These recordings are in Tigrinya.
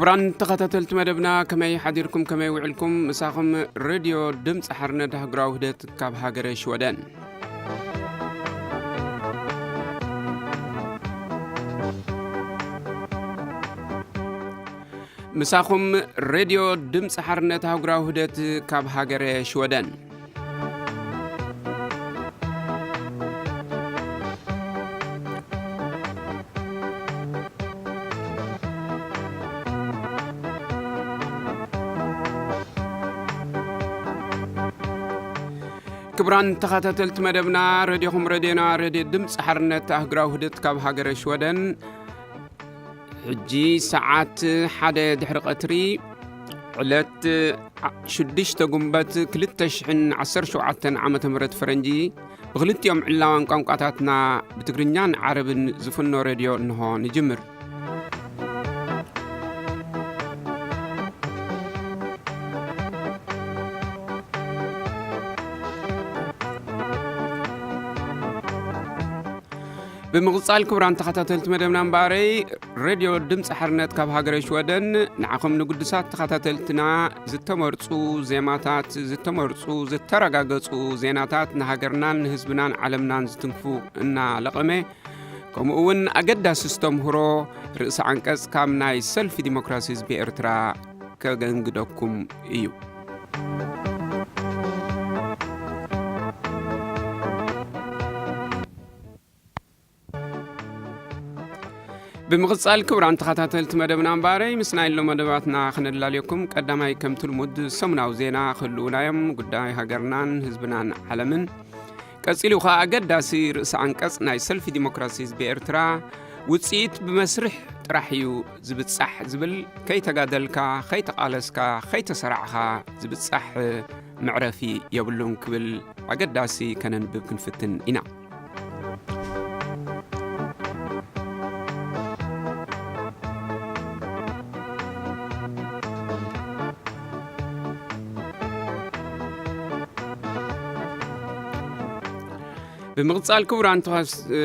ክቡራን ተኸታተልቲ መደብና፣ ከመይ ሓዲርኩም፣ ከመይ ውዕልኩም? ምሳኹም ሬድዮ ድምፂ ሓርነት ኣህጉራዊ ውህደት ካብ ሃገረ ሽወደን። ምሳኹም ሬድዮ ድምፂ ሓርነት ኣህጉራዊ ውህደት ካብ ሃገረ ሽወደን። ክቡራን ተኸታተልቲ መደብና፣ ሬድዮኹም ሬድዮና፣ ሬድዮ ድምፂ ሓርነት ኣህጉራዊ ውህደት ካብ ሃገረ ሽወደን። ሕጂ ሰዓት ሓደ ድሕሪ ቀትሪ፣ ዕለት ሽዱሽተ ጉንበት ክልተ ሽሕን ዓሰርተ ሸውዓተን ዓመተ ምህረት ፈረንጂ፣ ብክልቲኦም ዕላዋን ቋንቋታትና፣ ብትግርኛን ዓረብን ዝፍኖ ሬድዮ እንሆ ንጅምር። ብምቕጻል ክቡራን ተኸታተልቲ መደብና እምበኣረይ፣ ሬድዮ ድምፂ ሓርነት ካብ ሃገረ ሽወደን ንዓኹም ንግዱሳት ተኸታተልትና ዝተመርጹ ዜማታት፣ ዝተመርጹ ዝተረጋገጹ ዜናታት ንሃገርናን ንህዝብናን ዓለምናን ዝትንክፉ እናለቐመ፣ ከምኡ እውን ኣገዳሲ ዝተምህሮ ርእሰ ዓንቀጽ ካብ ናይ ሰልፊ ዲሞክራሲ ህዝቢ ኤርትራ ከገንግደኩም እዩ። ብምቕጻል ክቡራን ተኸታተልቲ መደብና እምበኣረይ፣ ምስ ናይ ሎ መደባትና ክነላልየኩም፣ ቀዳማይ ከምቲ ልሙድ ሰሙናዊ ዜና ክህልዉና እዮም። ጉዳይ ሃገርናን ህዝብናን ዓለምን። ቀጺሉ ከኣ ኣገዳሲ ርእሰ ዓንቀጽ ናይ ሰልፊ ዲሞክራሲ ህዝቢ ኤርትራ፣ ውጽኢት ብመስርሕ ጥራሕ እዩ ዝብጻሕ ዝብል፣ ከይተጋደልካ፣ ከይተቓለስካ፣ ከይተሰራዕኻ ዝብጻሕ መዕረፊ የብሉን ክብል ኣገዳሲ ከነንብብ ክንፍትን ኢና። ብምቕጻል ክቡራን ተኸስ-፣ እ፣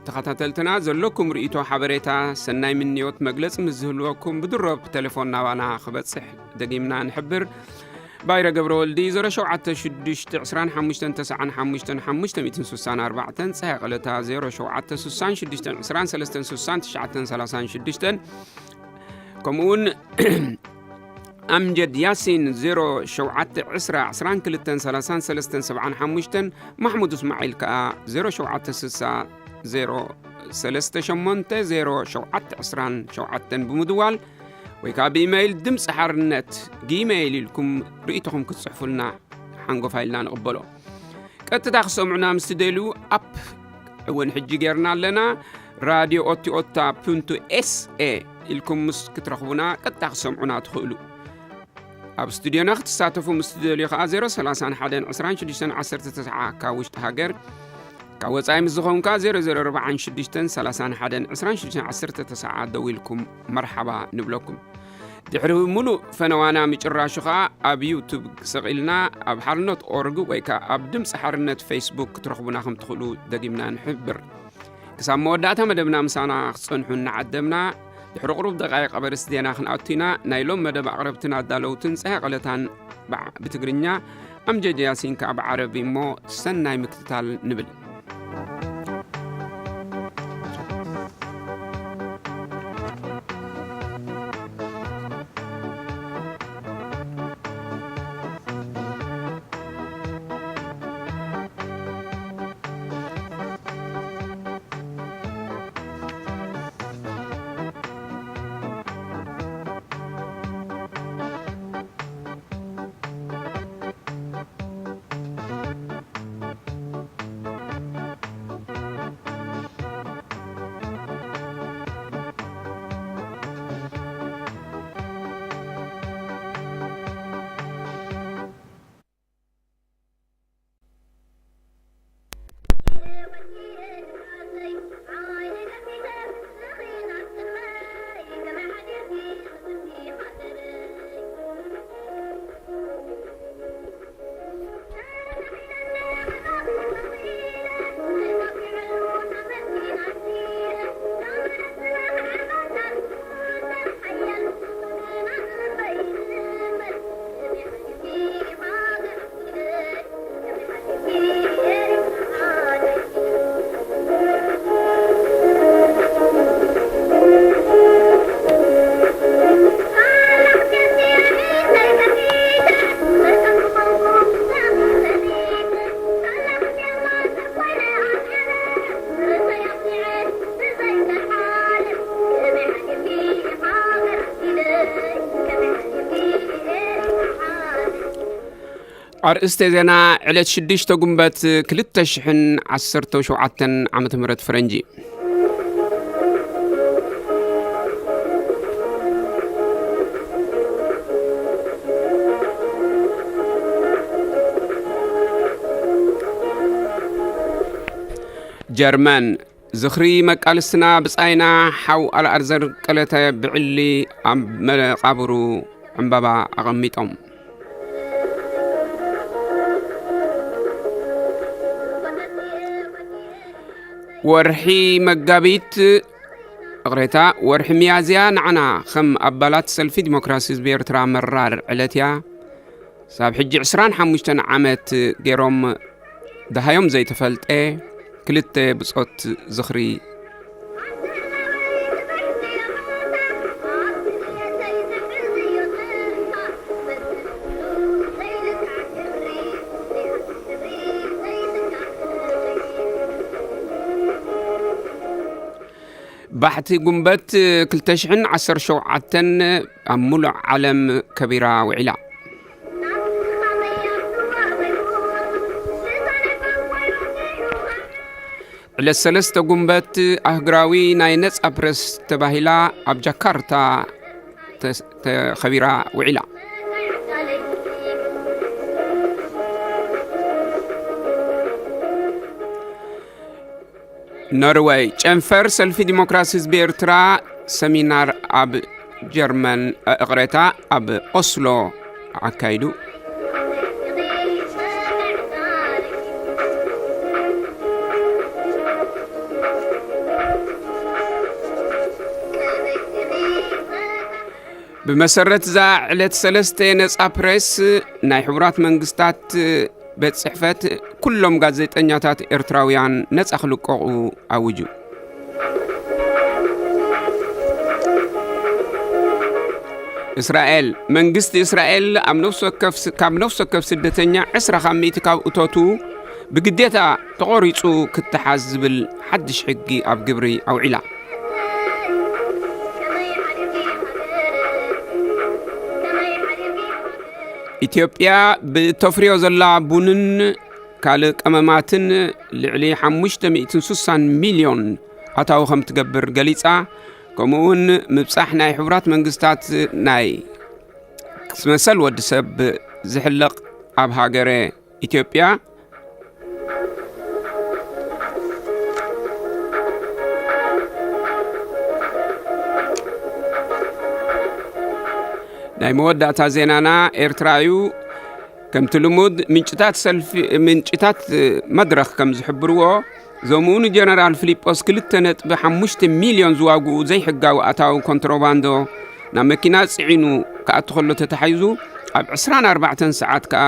ተኸታተልትና ዘለኩም ርእይቶ፣ ሓበሬታ፣ ሰናይ ምንዮት መግለጺ ምስ ዝህልወኩም ብድሮ ብቴሌፎን ናባና ክበጽሕ ደጊምና ንሕብር። ባይረ ገብረ ወልዲ ዜሮ ሸውዓተ ሽዱሽተ ዕስራን ሓሙሽተን ተስዓን ሓሙሽተን ሓሙሽተ ሚእትን ስሳን ኣርባዕተን፣ ጸሃይ ቀለታ ዜሮ ሸውዓተ ስሳን ሽዱሽተን ዕስራን ሰለስተን ስሳን ትሽዓተን ሰላሳን ሽዱሽተን፣ ከምኡውን ኣምጀድ ያሲን ዜሮ ሸውዓተ ዕስራ ዕስራን ክልተን ሰላሳን ሰለስተን ሰብዓን ሓሙሽተን፣ ማሕሙድ እስማዒል ከኣ ዜሮ ሸውዓተ ስሳ ዜሮ ሰለስተ ሸሞንተ ዜሮ ሸውዓተ ዕስራን ሸውዓተን ብምድዋል ወይ ከኣ ብኢመይል ድምፂ ሓርነት ጊመይል ኢልኩም ርእይቶኹም ክትጽሕፉልና ሓንጎፋ ኢልና ንቕበሎ። ቀጥታ ክሰምዑና ምስ ትደልዩ፣ ኣፕ እውን ሕጂ ጌርና ኣለና። ራድዮ ኦቲኦታ ፑንቱ ኤስኤ ኢልኩም ምስ ክትረኽቡና ቀጥታ ክሰምዑና ትኽእሉ። ኣብ ስቱድዮና ክትሳተፉ ምስ ትደልዩ ከኣ ዜሮ ሰላሳን ሓደን ዕስራን ሽዱሽተን ዓሰርተ ተስዓ ካብ ውሽጢ ሃገር፣ ካብ ወጻኢ ምስ ዝኸውን ከኣ ዜሮ ዜሮ ኣርባዓን ሽዱሽተን ሰላሳን ሓደን ዕስራን ሽዱሽተን ዓሰርተ ተስዓ ደዊልኩም መርሓባ ንብለኩም። ድሕሪ ምሉእ ፈነዋና ምጭራሹ ከኣ ኣብ ዩቱብ ሰቒልና ኣብ ሓርነት ኦርግ ወይ ከኣ ኣብ ድምፂ ሓርነት ፌስቡክ ክትረኽቡና ከም ትኽእሉ ደጊምና ንሕብር። ክሳብ መወዳእታ መደብና ምሳና ክትጸንሑ እናዓደምና፣ ድሕሪ ቁሩብ ደቃይቕ ኣብ ኣርእስቲ ዜና ክንኣቱ ኢና። ናይ ሎም መደብ ኣቕረብትን ኣዳለውትን ጸሃ ቀለታን ብዓ-፣ ብትግርኛ፣ ኣምጀድ ያሲን ከኣ ብዓረቢ እሞ ሰናይ ምክትታል ንብል። ኣርእስተ ዜና። ዕለት ሽዱሽተ ጉንበት ክልተ ሽሕን ዓሰርተ ሸውዓተን ዓመተ ምህረት ፈረንጂ። ጀርመን፣ ዝኽሪ መቃልስትና ብጻይና ሓው ኣልኣርዘር ቀለተ ብዕሊ ኣብ መቃብሩ ዕምባባ ኣቐሚጦም። ወርሒ መጋቢት፣ እቕሬታ፣ ወርሒ ሚያዝያ ንዓና ከም ኣባላት ሰልፊ ዲሞክራሲ ህዝቢ ኤርትራ መራር ዕለት እያ። ሳብ ሕጂ ዕስራን ሓሙሽተን ዓመት ገይሮም ደሃዮም ዘይተፈልጠ ክልተ ብጾት ዝኽሪ። ባሕቲ ጉንበት ክልተ ሽሕን ዓሰርተ ሸውዓተን ኣብ ሙሉእ ዓለም ከቢራ ውዒላ። ዕለት ሰለስተ ጉንበት ኣህግራዊ ናይ ነጻ ፕረስ ተባሂላ ኣብ ጃካርታ ተ-፣ ተኸቢራ ውዒላ። ኖርወይ፣ ጨንፈር ሰልፊ ዲሞክራሲ ህዝቢ ኤርትራ ሰሚናር ኣብ ጀርመን፣ እቕሬታ፣ ኣብ ኦስሎ ኣካይዱ። ብመሰረት እዛ ዕለት ሰለስተ፣ ነጻ ፕሬስ፣ ናይ ሕቡራት መንግስታት ቤት ጽሕፈት ኩሎም ጋዜጠኛታት ኤርትራውያን ነጻ ክልቀቑ ኣውጁ። እስራኤል፣ መንግስቲ እስራኤል ኣብ ነፍሲ ወከፍ ስ-፣ ካብ ነፍሲ ወከፍ ስደተኛ ዕስራ ካብ ሚእቲ ካብ እቶቱ ብግዴታ ተቖሪጹ ክተሓዝ ዝብል ሓድሽ ሕጊ ኣብ ግብሪ ኣውዒላ። ኢትዮጵያ ብእተፍርዮ ዘላ ቡንን ካልእ ቀመማትን ልዕሊ ሓሙሽተ ሚእትን ስሳን ሚልዮን ኣታዊ ከም ትገብር ገሊጻ። ከምኡ እውን ምብጻሕ ናይ ሕቡራት መንግስታት ናይ መሰል ወዲ ሰብ ዝሕለቕ ኣብ ሃገረ ኢትዮጵያ ናይ መወዳእታ ዜናና ኤርትራ እዩ። ከምቲ ልሙድ ምንጭታት ሰልፊ፣ ምንጭታት መድረኽ ከም ዝሕብርዎ፣ ዞምኡ ንጀነራል ፊሊጶስ ክልተ ነጥቢ ሓሙሽተ ሚልዮን ዝዋግኡ ዘይሕጋዊ ኣታዊ ኮንትሮባንዶ ናብ መኪና ጽዒኑ ክኣቱ ከሎ ተታሒዙ፣ ኣብ ዕስራን ኣርባዕተን ሰዓት ከኣ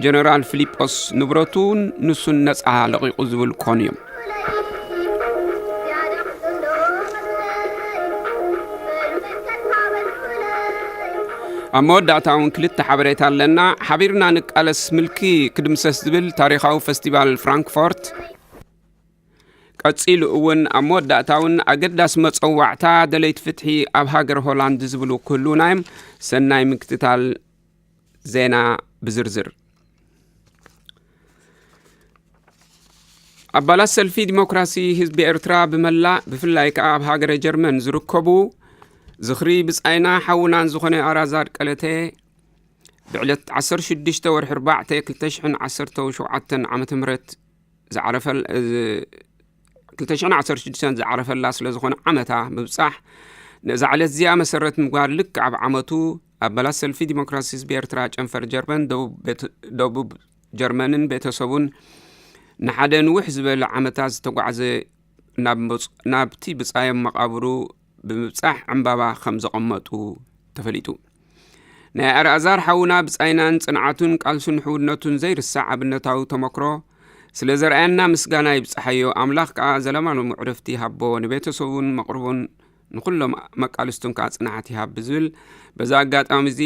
ጀነራል ፊሊጶስ ንብረቱን ንሱን ነጻ ለቒቑ ዝብል ክኾኑ እዮም። ኣብ መወዳእታ እውን ክልተ ሓበሬታ ኣለና። ሓቢርና ንቃለስ ምልኪ ክድምሰስ ዝብል ታሪኻዊ ፈስቲቫል ፍራንክፎርት። ቀጺሉ እውን ኣብ መወዳእታ እውን ኣገዳሲ መጸዋዕታ ደለይቲ ፍትሒ ኣብ ሃገር ሆላንድ ዝብሉ ክህልዉና እዮም። ሰናይ ምክትታል። ዜና ብዝርዝር። ኣባላት ሰልፊ ዲሞክራሲ ህዝቢ ኤርትራ ብመላእ፣ ብፍላይ ከኣ ኣብ ሃገረ ጀርመን ዝርከቡ፣ ዝኽሪ ብጻይና ሓውናን ዝኾነ ኣራዛድ ቀለተ ብዕለት ዓሰርተ ሽዱሽተ ወርሒ ኣርባዕተ ክልተ ሽሕን ዓሰርተ ሸውዓተን ዓመተ ምህረት ዝዓረፈል-፣ እ፣ ክልተ ሽሕን ዓሰርተ ሽዱሽተን ዝዓረፈላ ስለ ዝኾነ ዓመታ ምብጻሕ፣ ነዛ ዕለት እዚኣ መሰረት ምግባር፣ ልክዕ ኣብ ዓመቱ ኣባላት ሰልፊ ዲሞክራሲ ህዝቢ ኤርትራ ጨንፈር ጀርመን፣ ደቡብ ቤት-፣ ደቡብ ጀርመንን ቤተሰቡን ንሓደ ንውሕ ዝበለ ዓመታት ዝተጓዕዘ ናብ መጽ-፣ ናብቲ ብጻዮም መቓብሩ ብምብጻሕ ዕምባባ ከም ዘቐመጡ ተፈሊጡ። ናይ ኣልኣዛር ሓውና ብጻይናን ጽንዓቱን ቃልሱን ሕውነቱን ዘይርሳዕ ኣብነታዊ ተመክሮ ስለ ዘርኣየና ምስጋና ይብጽሓዮ። ኣምላኽ ከኣ ዘለማሎም ዕረፍቲ ይሃቦ፣ ንቤተሰቡን መቕርቦን ንኹሎም መቃልስቱን ከኣ ጽንዓት ይሃብ ብዝብል፣ በዚ ኣጋጣሚ እዚ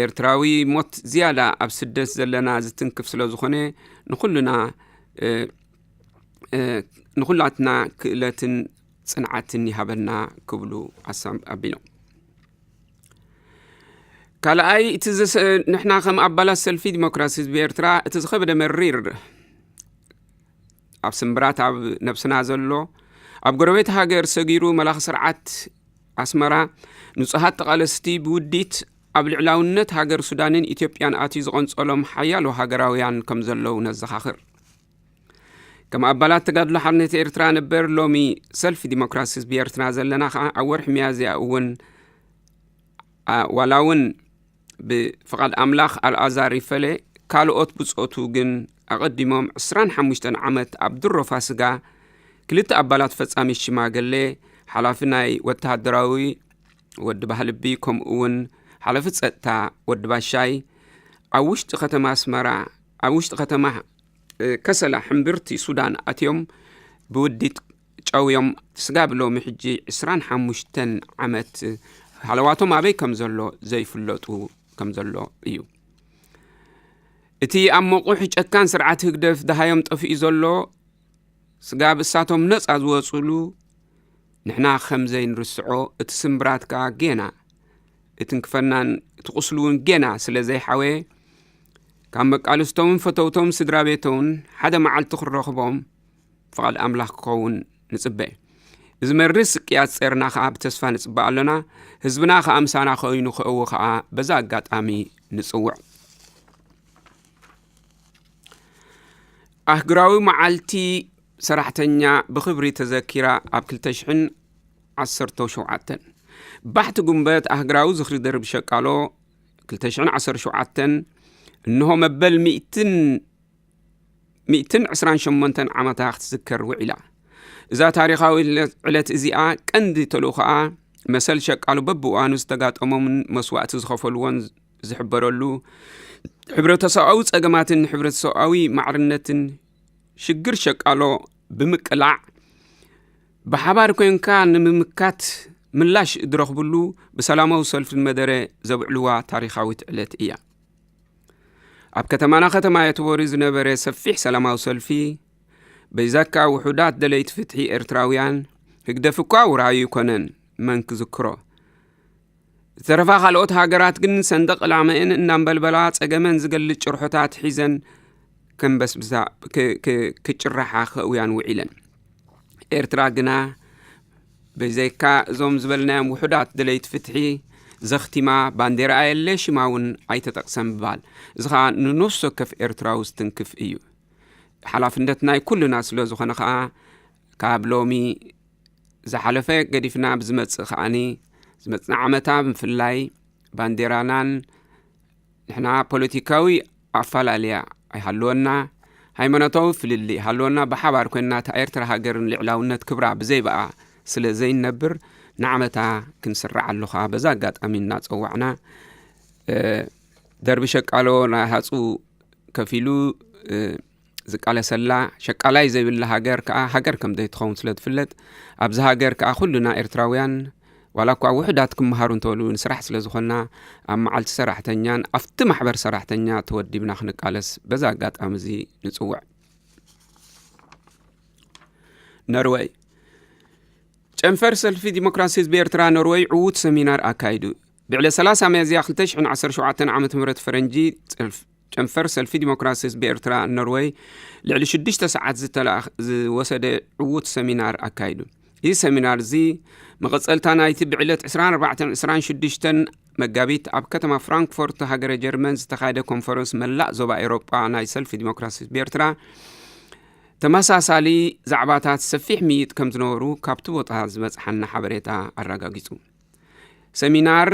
ኤርትራዊ ሞት ዝያዳ ኣብ ስደት ዘለና ዝትንክፍ ስለ ዝኾነ ንኹልና፣ እ፣ እ፣ ንኹላትና ክእለትን ጽንዓትን ይሃበና ክብሉ ኣሳብ-፣ ኣቢሎም። ካልኣይ፣ እቲ ዘሰ-፣ ንሕና ከም ኣባላት ሰልፊ ዲሞክራሲ ህዝቢ ኤርትራ፣ እቲ ዝኸበደ መሪር ኣብ ስምብራት ኣብ ነብስና ዘሎ፣ ኣብ ጎረቤት ሃገር ሰጊሩ መላኺ ስርዓት ኣስመራ፣ ንጹሃት ተቓለስቲ ብውዲት ኣብ ልዕላውነት ሃገር ሱዳንን ኢትዮጵያን ኣትዩ ዝቐንጸሎም ሓያሎ ሃገራውያን ከም ዘለዉ ነዘኻኽር። ከም ኣባላት ተጋድሎ ሓርነት ኤርትራ ነበር፣ ሎሚ ሰልፊ ዲሞክራሲ ህዝቢ ኤርትራ ዘለና ኸኣ፣ ኣብ ወርሒ ሚያዝያ እውን፣ ኣ፣ ዋላ እውን ብፍቓድ ኣምላኽ ኣልኣዛር ይፈለ፣ ካልኦት ብጾቱ ግን ኣቐዲሞም ዕስራን ሓሙሽተን ዓመት ኣብ ድሮ ፋስጋ ክልተ ኣባላት ፈጻሚ ሽማገሌ፣ ሓላፊ ናይ ወተሃደራዊ ወዲ ባህልቢ፣ ከምኡ እውን ሓላፊ ጸጥታ ወዲ ባሻይ፣ ኣብ ውሽጢ ከተማ ኣስመራ፣ ኣብ ውሽጢ ከተማ፣ እ፣ ከሰላ ሕምብርቲ ሱዳን ኣትዮም ብውዲት ጨውዮም፣ ስጋብ ሎሚ ሕጂ ዕስራን ሓሙሽተን ዓመት ሃለዋቶም ኣበይ ከም ዘሎ ዘይፍለጡ ከም ዘሎ እዩ። እቲ ኣብ መቑሕ ጨካን ስርዓት ህግደፍ ደሃዮም ጠፊኡ ዘሎ፣ ስጋብ እሳቶም ነጻ ዝወጹሉ፣ ንሕና ከም ዘይንርስዖ፣ እቲ ስምብራት ከኣ ጌና እትንክፈናን እቲ ቁስሊ እውን ጌና ስለ ዘይሓወየ፣ ካብ መቃልስቶምን ፈተውቶም ስድራ ቤቶምን ሓደ መዓልቲ ክረኽቦም ፍቓድ ኣምላኽ ክኸውን ንጽበ። እዚ መሪር ስቅያት ጸርና ከኣ ብተስፋ ንጽበ ኣሎና። ህዝብና ከኣ ምሳና ኮይኑ ክእዊ ከኣ በዛ ኣጋጣሚ ንጽውዕ። ኣህግራዊ መዓልቲ ሰራሕተኛ ብኽብሪ ተዘኪራ ኣብ ክልተ ሽሕን ዓሰርተ ሸውዓተን። ባሕቲ ጉንበት ኣህግራዊ ዝኽሪ ደርቢ ሸቃሎ ክልተ ሽሕን ዓሰርተ ሸውዓተን፣ እንሆ መበል ሚእትን፣ ሚእትን ዕስራን ሸሞንተን ዓመታ ክትዝከር ውዒላ። እዛ ታሪኻዊ ዕለት፣ ዕለት እዚኣ ቀንዲ ተልእኾኣ መሰል ሸቃሎ በብእዋኑ ዝተጋጠሞምን መስዋእቲ ዝኸፈሉዎን ዝሕበረሉ፣ ሕብረተሰብኣዊ ጸገማትን ሕብረተሰብኣዊ ማዕርነትን ሽግር ሸቃሎ ብምቅላዕ፣ ብሓባር ኮንካ ንምምካት ምላሽ ዝረኽብሉ ብሰላማዊ ሰልፊ መደረ ዘብዕልዋ ታሪኻዊት ዕለት እያ። ኣብ ከተማና ከተማ የትቦሪ ዝነበረ ሰፊሕ ሰላማዊ ሰልፊ፣ በይዛካ ውሑዳት ደለይቲ ፍትሒ ኤርትራውያን፣ ህግደፍ እኳ ውራዩ ኣይኮነን፣ መን ክዝክሮ? ዝተረፋ ካልኦት ሃገራት ግን ሰንደቕ ዕላመአን እናንበልበላ ጸገመን ዝገልጽ ጭርሖታት ሒዘን ከንበስብሳ፣ ክ-፣ ክ-፣ ክጭርሓ ከእውያን ውዒለን። ኤርትራ ግና በዘይካ እዞም ዝበልናዮም ውሑዳት ደለይቲ ፍትሒ ዘኽቲማ፣ ባንዴራ ኣየለ ሽማ እውን ኣይተጠቕሰን ምባል፣ እዚ ኸኣ ንነፍሲ ወከፍ ኤርትራዊ ዝትንክፍ እዩ። ሓላፍነት ናይ ኩልና ስለ ዝኾነ ኸኣ፣ ካብ ሎሚ ዝሓለፈ ገዲፍና ብዝመጽእ ከኣኒ፣ ዝመጽእ ዓመታ ብምፍላይ ባንዴራናን ንሕና ፖለቲካዊ ኣፈላለያ ኣይሃልወና፣ ሃይማኖታዊ ፍልልይ ይሃልወና፣ ብሓባር ኮይንና እታ ኤርትራ ሃገርን ልዕላውነት ክብራ ብዘይ ብኣ ስለ ዘይነብር፣ ንዓመታ ክንስርዓሉ ኸኣ በዛ ኣጋጣሚ እናጸዋዕና፣ እ፣ ደርቢ ሸቃሎ ናይ ሃጹ ከፊሉ፣ እ፣ ዝቃለሰላ፣ ሸቃላይ ዘይብላ ሃገር ከኣ ሃገር ከም ዘይትኸውን ስለ ትፍለጥ፣ ኣብዚ ሃገር ከኣ ኩልና ኤርትራውያን፣ ዋላ እኳ ውሑዳት ክመሃሩ እንተበሉ፣ ንስራሕ ስለ ዝኾንና፣ ኣብ መዓልቲ ሰራሕተኛን ኣብቲ ማሕበር ሰራሕተኛ ተወዲብና ክንቃለስ በዛ ኣጋጣሚ እዚ ንጽውዕ። ኖርወይ። ጨንፈር ሰልፊ ዲሞክራሲ ህዝቢ ኤርትራ ኖርወይ ዕዉት ሰሚናር ኣካይዱ። ብዕለት ሰላሳ ሚያዝያ ክልተ ሽሕን ዓሰርተ ሸውዓተን ዓመተ ምህረት ፈረንጂ፣ ጨንፍ-፣ ጨንፈር ሰልፊ ዲሞክራሲ ህዝቢ ኤርትራ ኖርወይ ልዕሊ ሽዱሽተ ሰዓት ዝተለኣኽ-፣ ዝወሰደ ዕዉት ሰሚናር ኣካይዱ። እዚ ሰሚናር እዚ መቐጸልታ ናይቲ ብዕለት ዕስራን ኣርባዕተን ዕስራን ሽዱሽተን መጋቢት ኣብ ከተማ ፍራንክፎርት ሃገረ ጀርመን ዝተኻየደ ኮንፈረንስ መላእ ዞባ ኤውሮጳ ናይ ሰልፊ ዲሞክራሲ ህዝቢ ኤርትራ፣ ተመሳሳሊ ዛዕባታት ሰፊሕ ምይይጥ ከም ዝነበሩ ካብቲ ቦታ ዝበጽሓና ሓበሬታ ኣረጋጊጹ። ሰሚናር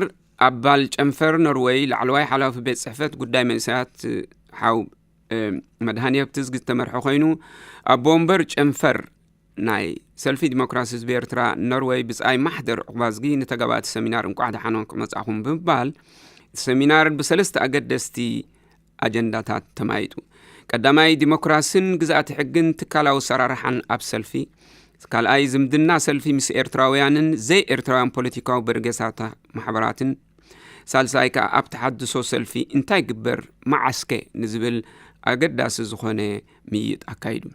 ኣባል ጨንፈር ኖርወይ ላዕለዋይ ሓላፊ ቤት ጽሕፈት ጉዳይ መንእሰያት ሓው፣ እ፣ መድሃኔ ሃብትዝጊ ዝተመርሐ ኮይኑ፣ ኣቦ ወንበር ጨንፈር ናይ ሰልፊ ዲሞክራሲ ህዝቢ ኤርትራ ኖርወይ ብጻይ ማሕደር ዑቕባዝጊ ንተጋባእቲ ሰሚናር እንቋዕ ደሓን መጻእኹም ብምባል፣ እቲ ሰሚናር ብሰለስተ ኣገደስቲ ኣጀንዳታት ተማይጡ። ቀዳማይ፣ ዲሞክራስን ግዝኣተ ሕግን ትካላዊ ኣሰራርሓን ኣብ ሰልፊ። ካልኣይ፣ ዝምድና ሰልፊ ምስ ኤርትራውያንን ዘይኤርትራውያን ፖለቲካዊ በርጌሳት ማሕበራትን። ሳልሳይ ከኣ፣ ኣብ ተሓድሶ ሰልፊ እንታይ ግበር፣ መዓስከ ንዝብል ኣገዳሲ ዝኾነ ምይይጥ ኣካይዱ።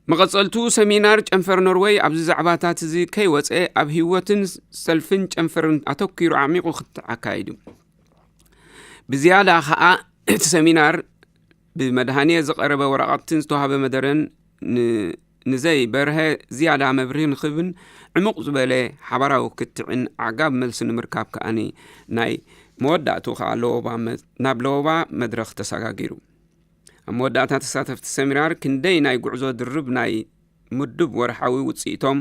መቐጸልቱ ሰሚናር ጨንፈር ኖርወይ ኣብዚ ዛዕባታት እዚ ከይወጸ ኣብ ህይወትን ሰልፍን ጨንፈርን ኣተኲሩ ኣዕሚቑ ክትዕ ኣካይዱ። ብዝያዳ ኸኣ እቲ ሰሚናር ብመድሃኔ ዝቐረበ ወረቐትን ዝተዋህበ መደረን ን-፣ ንዘይ በርሀ ዝያዳ መብርሂ ንኽብን ዕሙቕ ዝበለ ሓባራዊ ክትዕን ኣዕጋብ መልሲ ንምርካብ ከኣኒ ናይ መወዳእቱ ከኣ ለወባ መ-፣ ናብ ለወባ መድረኽ ተሰጋጊሩ። ኣብ መወዳእታ ተሳተፍቲ ሰሚናር ክንደይ ናይ ጉዕዞ ድርብ ናይ ምዱብ ወርሓዊ ውጽኢቶም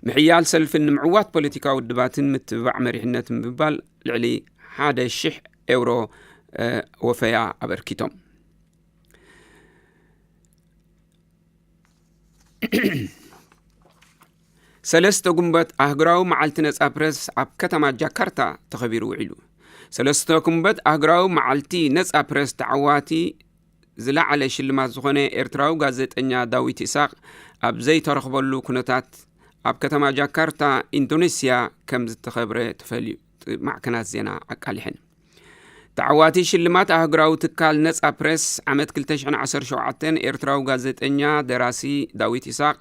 ምሕያል ሰልፍን ንምዕዋት ፖለቲካዊ ውድባትን ምትብባዕ መሪሕነት ብምባል ልዕሊ ሓደ ሽሕ ኤውሮ፣ እ፣ ወፈያ ኣበርኪቶም። ሰለስተ ጉንበት ኣህጉራዊ መዓልቲ ነጻ ፕረስ ኣብ ከተማ ጃካርታ ተኸቢሩ ውዒሉ። ሰለስተ ጉንበት ኣህጉራዊ መዓልቲ ነጻ ፕረስ ተዓዋቲ ዝለዓለ ሽልማት ዝኾነ ኤርትራዊ ጋዜጠኛ ዳዊት ይስሐቅ ኣብ ዘይተረኽበሉ ኩነታት ኣብ ከተማ ጃካርታ ኢንዶኔስያ ከም ዝተኸብረ ተፈልዩ፣ ማዕከናት ዜና ኣቃሊሐን። ተዓዋቲ ሽልማት ኣህጉራዊ ትካል ነጻ ፕሬስ ዓመት ክልተ ሽሕን ዓሰርተ ሸውዓተን ኤርትራዊ ጋዜጠኛ ደራሲ ዳዊት ይስሐቅ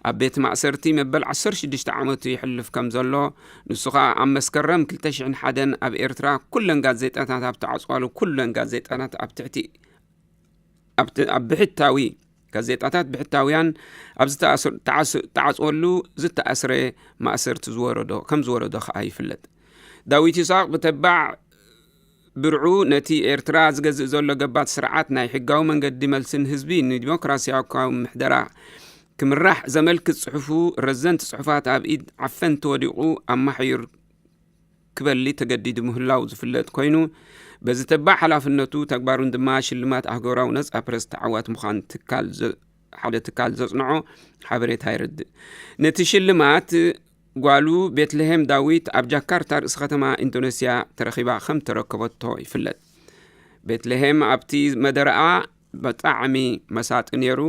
ኣብ ቤት ማእሰርቲ መበል ዓሰርተ ሽዱሽተ ዓመቱ ይሕልፍ ከም ዘሎ፣ ንሱ ኸኣ ኣብ መስከረም ክልተ ሽሕን ሓደን ኣብ ኤርትራ ኩለን ጋዜጣታት ኣብ ተዓጽዋሉ፣ ኩለን ጋዜጣታት ኣብ ትሕቲ፣ ኣብ ት-፣ ኣብ ብሕታዊ፣ ጋዜጣታት ብሕታውያን ኣብ ዝተኣስ-፣ ተዓስ-፣ ተዓጽወሉ ዝተኣስረ ማእሰርቲ ዝወረዶ፣ ከም ዝወረዶ ኸኣ ይፍለጥ። ዳዊት ይስሐቅ ብተባዕ ብርዑ ነቲ ኤርትራ ዝገዝእ ዘሎ ገባቲ ስርዓት ናይ ሕጋዊ መንገዲ መልስን ህዝቢ ንዲሞክራሲያዊ ምሕደራ ክምራሕ ዘመልክት ጽሑፉ፣ ረዘንቲ ጽሑፋት ኣብ ኢድ ዓፈንቲ ወዲቑ ኣማሕዩር ክበሊ ተገዲዱ ምህላው ዝፍለጥ ኮይኑ፣ በዚ ተባዕ ሓላፍነቱ ተግባሩን ድማ ሽልማት ኣህጉራዊ ነጻ ፕረስ ተዓዋት ምዃን ትካል ዘ-፣ ሓደ ትካል ዘጽንዖ ሓበሬታ የረድእ። ነቲ ሽልማት ጓሉ ቤትልሄም ዳዊት ኣብ ጃካርታ ርእሲ ከተማ ኢንዶኔስያ ተረኺባ ከም ተረከበቶ ይፍለጥ። ቤትልሄም ኣብቲ መደረኣ ብጣዕሚ መሳጢ ነይሩ።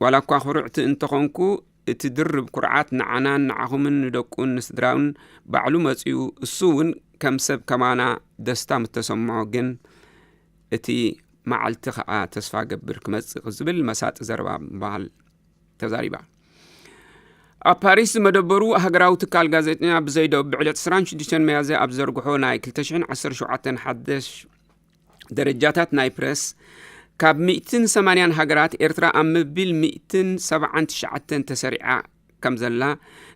ዋላ እኳ ኩርዕቲ እንተኾንኩ፣ እቲ ድርብ ኩርዓት ንዓናን ንዓኹምን ንደቁን ንስድራውን ባዕሉ መጺኡ፣ እሱ እውን ከም ሰብ ከማና ደስታ ምተሰምዖ፣ ግን እቲ መዓልቲ ኸኣ ተስፋ ገብር ክመጽእ ዝብል መሳጢ ዘረባ ብምባል ተዛሪባ። ኣብ ፓሪስ ዝመደበሩ ሃገራዊ ትካል ጋዜጠኛ ብዘይዶ ብዕለት ዕስራን ሽዱሽተን መያዝያ ኣብ ዘርግሖ ናይ ክልተ ሽሕን ዓሰርተ ሸውዓተን ሓደሽ ደረጃታት ናይ ፕረስ፣ ካብ ሚእትን ሰማንያን ሃገራት ኤርትራ ኣብ ምቢል ሚእትን ሰብዓን ትሽዓተን ተሰሪዓ ከም ዘላ፣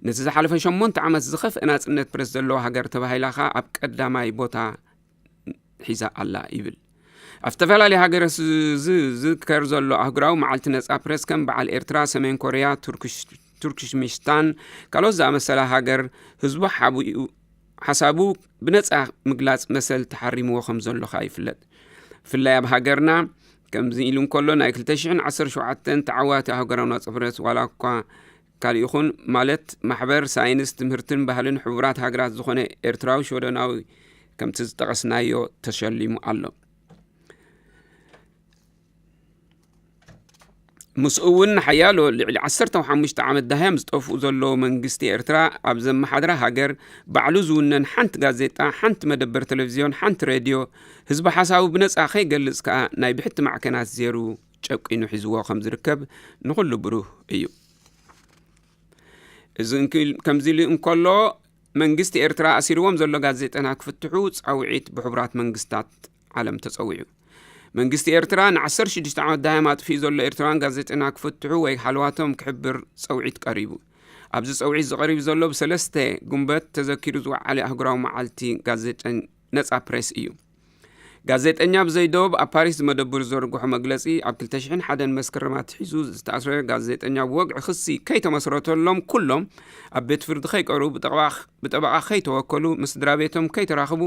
ነቲ ዝሓለፈ ሸሞንተ ዓመት ዝኸፍአ ናጽነት ፕረስ ዘለዋ ሃገር ተባሂላ ኸኣ ኣብ ቀዳማይ ቦታ ሒዛ ኣላ ይብል። ኣብ ዝተፈላለየ ሃገራት ዝ-፣ ዝ-፣ ዝዝከር ዘሎ ኣህጉራዊ መዓልቲ ነጻ ፕረስ ከም በዓል ኤርትራ፣ ሰሜን ኮርያ፣ ቱርክሽ-፣ ቱርክሽሚስታን ካልኦት ዝኣመሰላ ሃገር ህዝቡ ሓቢኡ ሓሳቡ ብነጻ ምግላጽ መሰል ተሓሪምዎ ከም ዘሎ ኸኣ ይፍለጥ። ብፍላይ ኣብ ሃገርና ከምዚ ኢሉ እንከሎ ናይ ክልተ ሽሕን ዓሰርተ ሸውዓተን ተዓዋቲ ኣህጉራዊ ነጻ ፕረስ ዋላ እኳ ካልእ ይኹን ማለት ማሕበር ሳይንስ ትምህርትን ባህልን ሕቡራት ሃገራት ዝኾነ ኤርትራዊ ሽወደናዊ ከምቲ ዝጠቐስናዮ ተሸሊሙ ኣሎ። ምስኡ እውን ሓያሎ ልዕሊ ዓሰርተ ሓሙሽተ ዓመት ዳህያም ዝጠፍኡ ዘለዉ መንግስቲ ኤርትራ ኣብ ዘመሓድራ ሃገር ባዕሉ ዝውነን ሓንቲ ጋዜጣ፣ ሓንቲ መደበር ቴሌቪዝዮን፣ ሓንቲ ሬድዮ ህዝቢ ሓሳቡ ብነጻ ከይገልጽ ከኣ ናይ ብሕቲ ማዕከናት ዜሩ ጨቂኑ ሒዝዎ ከም ዝርከብ ንኹሉ ብሩህ እዩ። እዚ እንክል-፣ ከምዚ ኢሉ እንከሎ መንግስቲ ኤርትራ ኣሲርዎም ዘሎ ጋዜጠና ክፍትሑ ጻውዒት ብሕቡራት መንግስታት ዓለም ተጸዊዑ። መንግስቲ ኤርትራ ንዓሰርተ ሽዱሽተ ዓመት ዳህያም ኣጥፊኡ ዘሎ ኤርትራውያን ጋዜጠና ክፍትሑ ወይ ሃለዋቶም ክሕብር ጸውዒት ቀሪቡ። ኣብዚ ጸውዒት ዝቐሪቡ ዘሎ ብሰለስተ ጉንበት ተዘኪሩ ዝወዓለ ኣህጉራዊ መዓልቲ ጋዜጠን-፣ ነጻ ፕሬስ እዩ። ጋዜጠኛ ብዘይ ዶብ ኣብ ፓሪስ ዝመደብሩ ዘርግሖ መግለጺ፣ ኣብ ክልተ ሽሕን ሓደን መስከረም ኣትሒዙ ዝተኣስረ ጋዜጠኛ ብወግዒ ክሲ ከይተመስረተሎም ኩሎም ኣብ ቤት ፍርዲ ከይቀርቡ ብጠበቓ፣ ብጠበቓ ከይተወከሉ ምስ ስድራ ቤቶም ከይተራኽቡ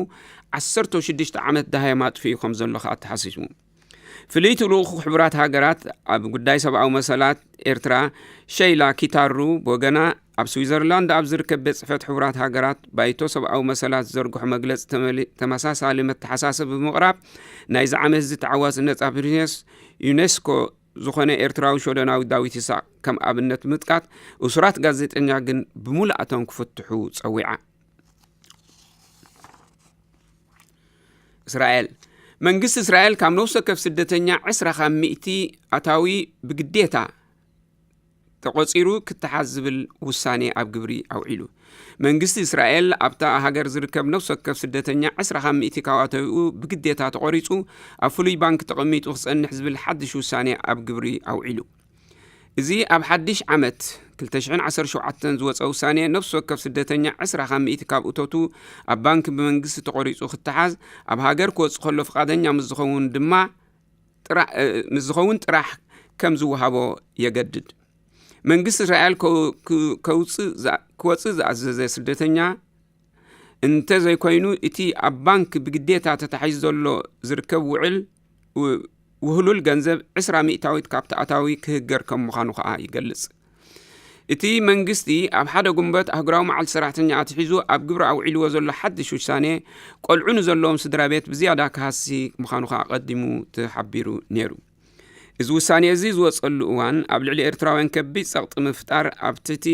ዓሰርተ ሽዱሽተ ዓመት ዳህያም ኣጥፊኡ ከም ዘሎ ከኣ ተሓሲሱ። ፍልይቲ ልኡኽ ሕቡራት ሃገራት ኣብ ጉዳይ ሰብኣዊ መሰላት ኤርትራ ሸይላ ኪታሩ ብወገና ኣብ ስዊዘርላንድ ኣብ ዝርከብ ቤት ጽሕፈት ሕቡራት ሃገራት ባይቶ ሰብኣዊ መሰላት ዝዘርግሖ መግለጺ ተመሊ-፣ ተመሳሳሊ መተሓሳሰቢ ብምቕራብ ናይዚ ዓመት እዚ ተዓዋሲ ነጻ ፕሬስ ዩኔስኮ ዝኾነ ኤርትራዊ ሽወደናዊ ዳዊት ይስሐቅ ከም ኣብነት ብምጥቃት እሱራት ጋዜጠኛ ግን ብምሉኣቶም ክፍትሑ ጸዊዓ። እስራኤል። መንግስቲ እስራኤል ካብ ነፍሲ ወከፍ ስደተኛ ዕስራ ካብ ሚእቲ ኣታዊ ብግዴታ ተቖጺሩ ክተሓዝ ዝብል ውሳኔ ኣብ ግብሪ ኣውዒሉ። መንግስቲ እስራኤል ኣብታ ሃገር ዝርከብ ነፍሲ ወከፍ ስደተኛ ዕስራ ካብ ሚእቲ ካብ ኣተዊኡ ብግዴታ ተቖሪጹ ኣብ ፍሉይ ባንክ ተቐሚጡ ክጸንሕ ዝብል ሓድሽ ውሳኔ ኣብ ግብሪ ኣውዒሉ። እዚ ኣብ ሓድሽ ዓመት ክልተ ሽሕን ዓሰርተ ሸውዓተን ዝወጸ ውሳኔ ነፍሲ ወከፍ ስደተኛ ዕስራ ካብ ሚእቲ ካብ እቶቱ ኣብ ባንክ ብመንግስቲ ተቖሪጹ ክተሓዝ ኣብ ሃገር ክወጽእ ከሎ ፍቓደኛ ምስ ዝኸውን ድማ ጥራ- እ፣ ምስ ዝኸውን ጥራሕ ከም ዝወሃቦ የገድድ። መንግስቲ እስራኤል ከው- ክ- ከውጽእ ዝኣ- ክወጽእ ዝኣዘዘ ስደተኛ እንተ ዘይኮይኑ እቲ ኣብ ባንክ ብግዴታ ተታሒዙ ዘሎ ዝርከብ ውዕል ው- ውህሉል ገንዘብ ዕስራ ሚእታዊት ካብቲ ኣታዊ ክህገር ከም ምዃኑ ከኣ ይገልጽ። እቲ መንግስቲ ኣብ ሓደ ጉንበት ኣህጉራዊ መዓልቲ ሰራሕተኛ ኣትሒዙ ኣብ ግብሪ ኣውዒልዎ ዘሎ ሓድሽ ውሳኔ ቆልዑ ንዘለዎም ስድራ ቤት ብዝያዳ ክሃሲ ምዃኑ ከኣ ኣቐዲሙ ተሓቢሩ ነይሩ። እዚ ውሳኔ እዚ ዝወጸሉ እዋን ኣብ ልዕሊ ኤርትራውያን ከቢድ ጸቕጢ ምፍጣር ኣብ ትሕቲ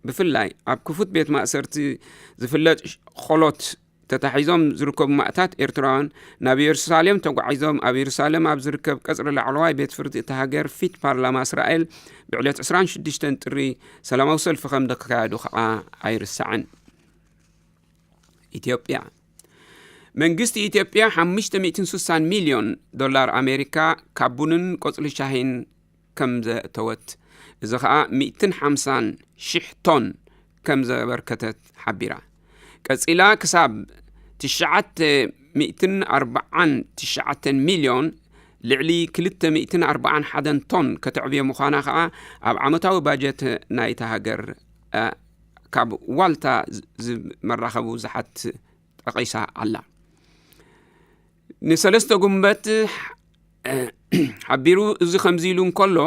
ብፍላይ ኣብ ክፉት ቤት ማእሰርቲ ዝፍለጥ ኾሎት ተታሒዞም ዝርከቡ ማእታት ኤርትራውያን ናብ ኢየሩሳሌም ተጓዒዞም ኣብ ኢየሩሳሌም ኣብ ዝርከብ ቀጽሪ ላዕለዋይ ቤት ፍርዲ እታ ሃገር ፊት ፓርላማ እስራኤል ብዕለት ዕስራን ሽዱሽተን ጥሪ ሰላማዊ ሰልፊ ከም ዘካየዱ ከኣ ኣይርሳዕን። ኢትዮጵያ መንግስቲ ኢትዮጵያ ሓሙሽተ ሚእትን ስሳን ሚልዮን ዶላር ኣሜሪካ ካብ ቡንን ቆጽሊ ሻሂን ከም ዘእተወት፣ እዚ ኸኣ ሚእትን ሓምሳን ሽሕ ቶን ከም ዘበርከተት ሓቢራ። ቀጺላ ክሳብ ትሽዓተ ሚእትን ኣርባዓን ትሽዓተን ሚልዮን ልዕሊ ክልተ ሚእትን ኣርባዓን ሓደን ቶን ከተዕብዮ ምዃና ኸኣ ኣብ ዓመታዊ ባጀት ናይታ ሃገር እ፣ ካብ ዋልታ ዝ- ዝ- መራኸቡ ብዙሓት ጠቒሳ ኣላ። ንሰለስተ ጉንበት ሓቢሩ እዚ ከምዚ ኢሉ እንከሎ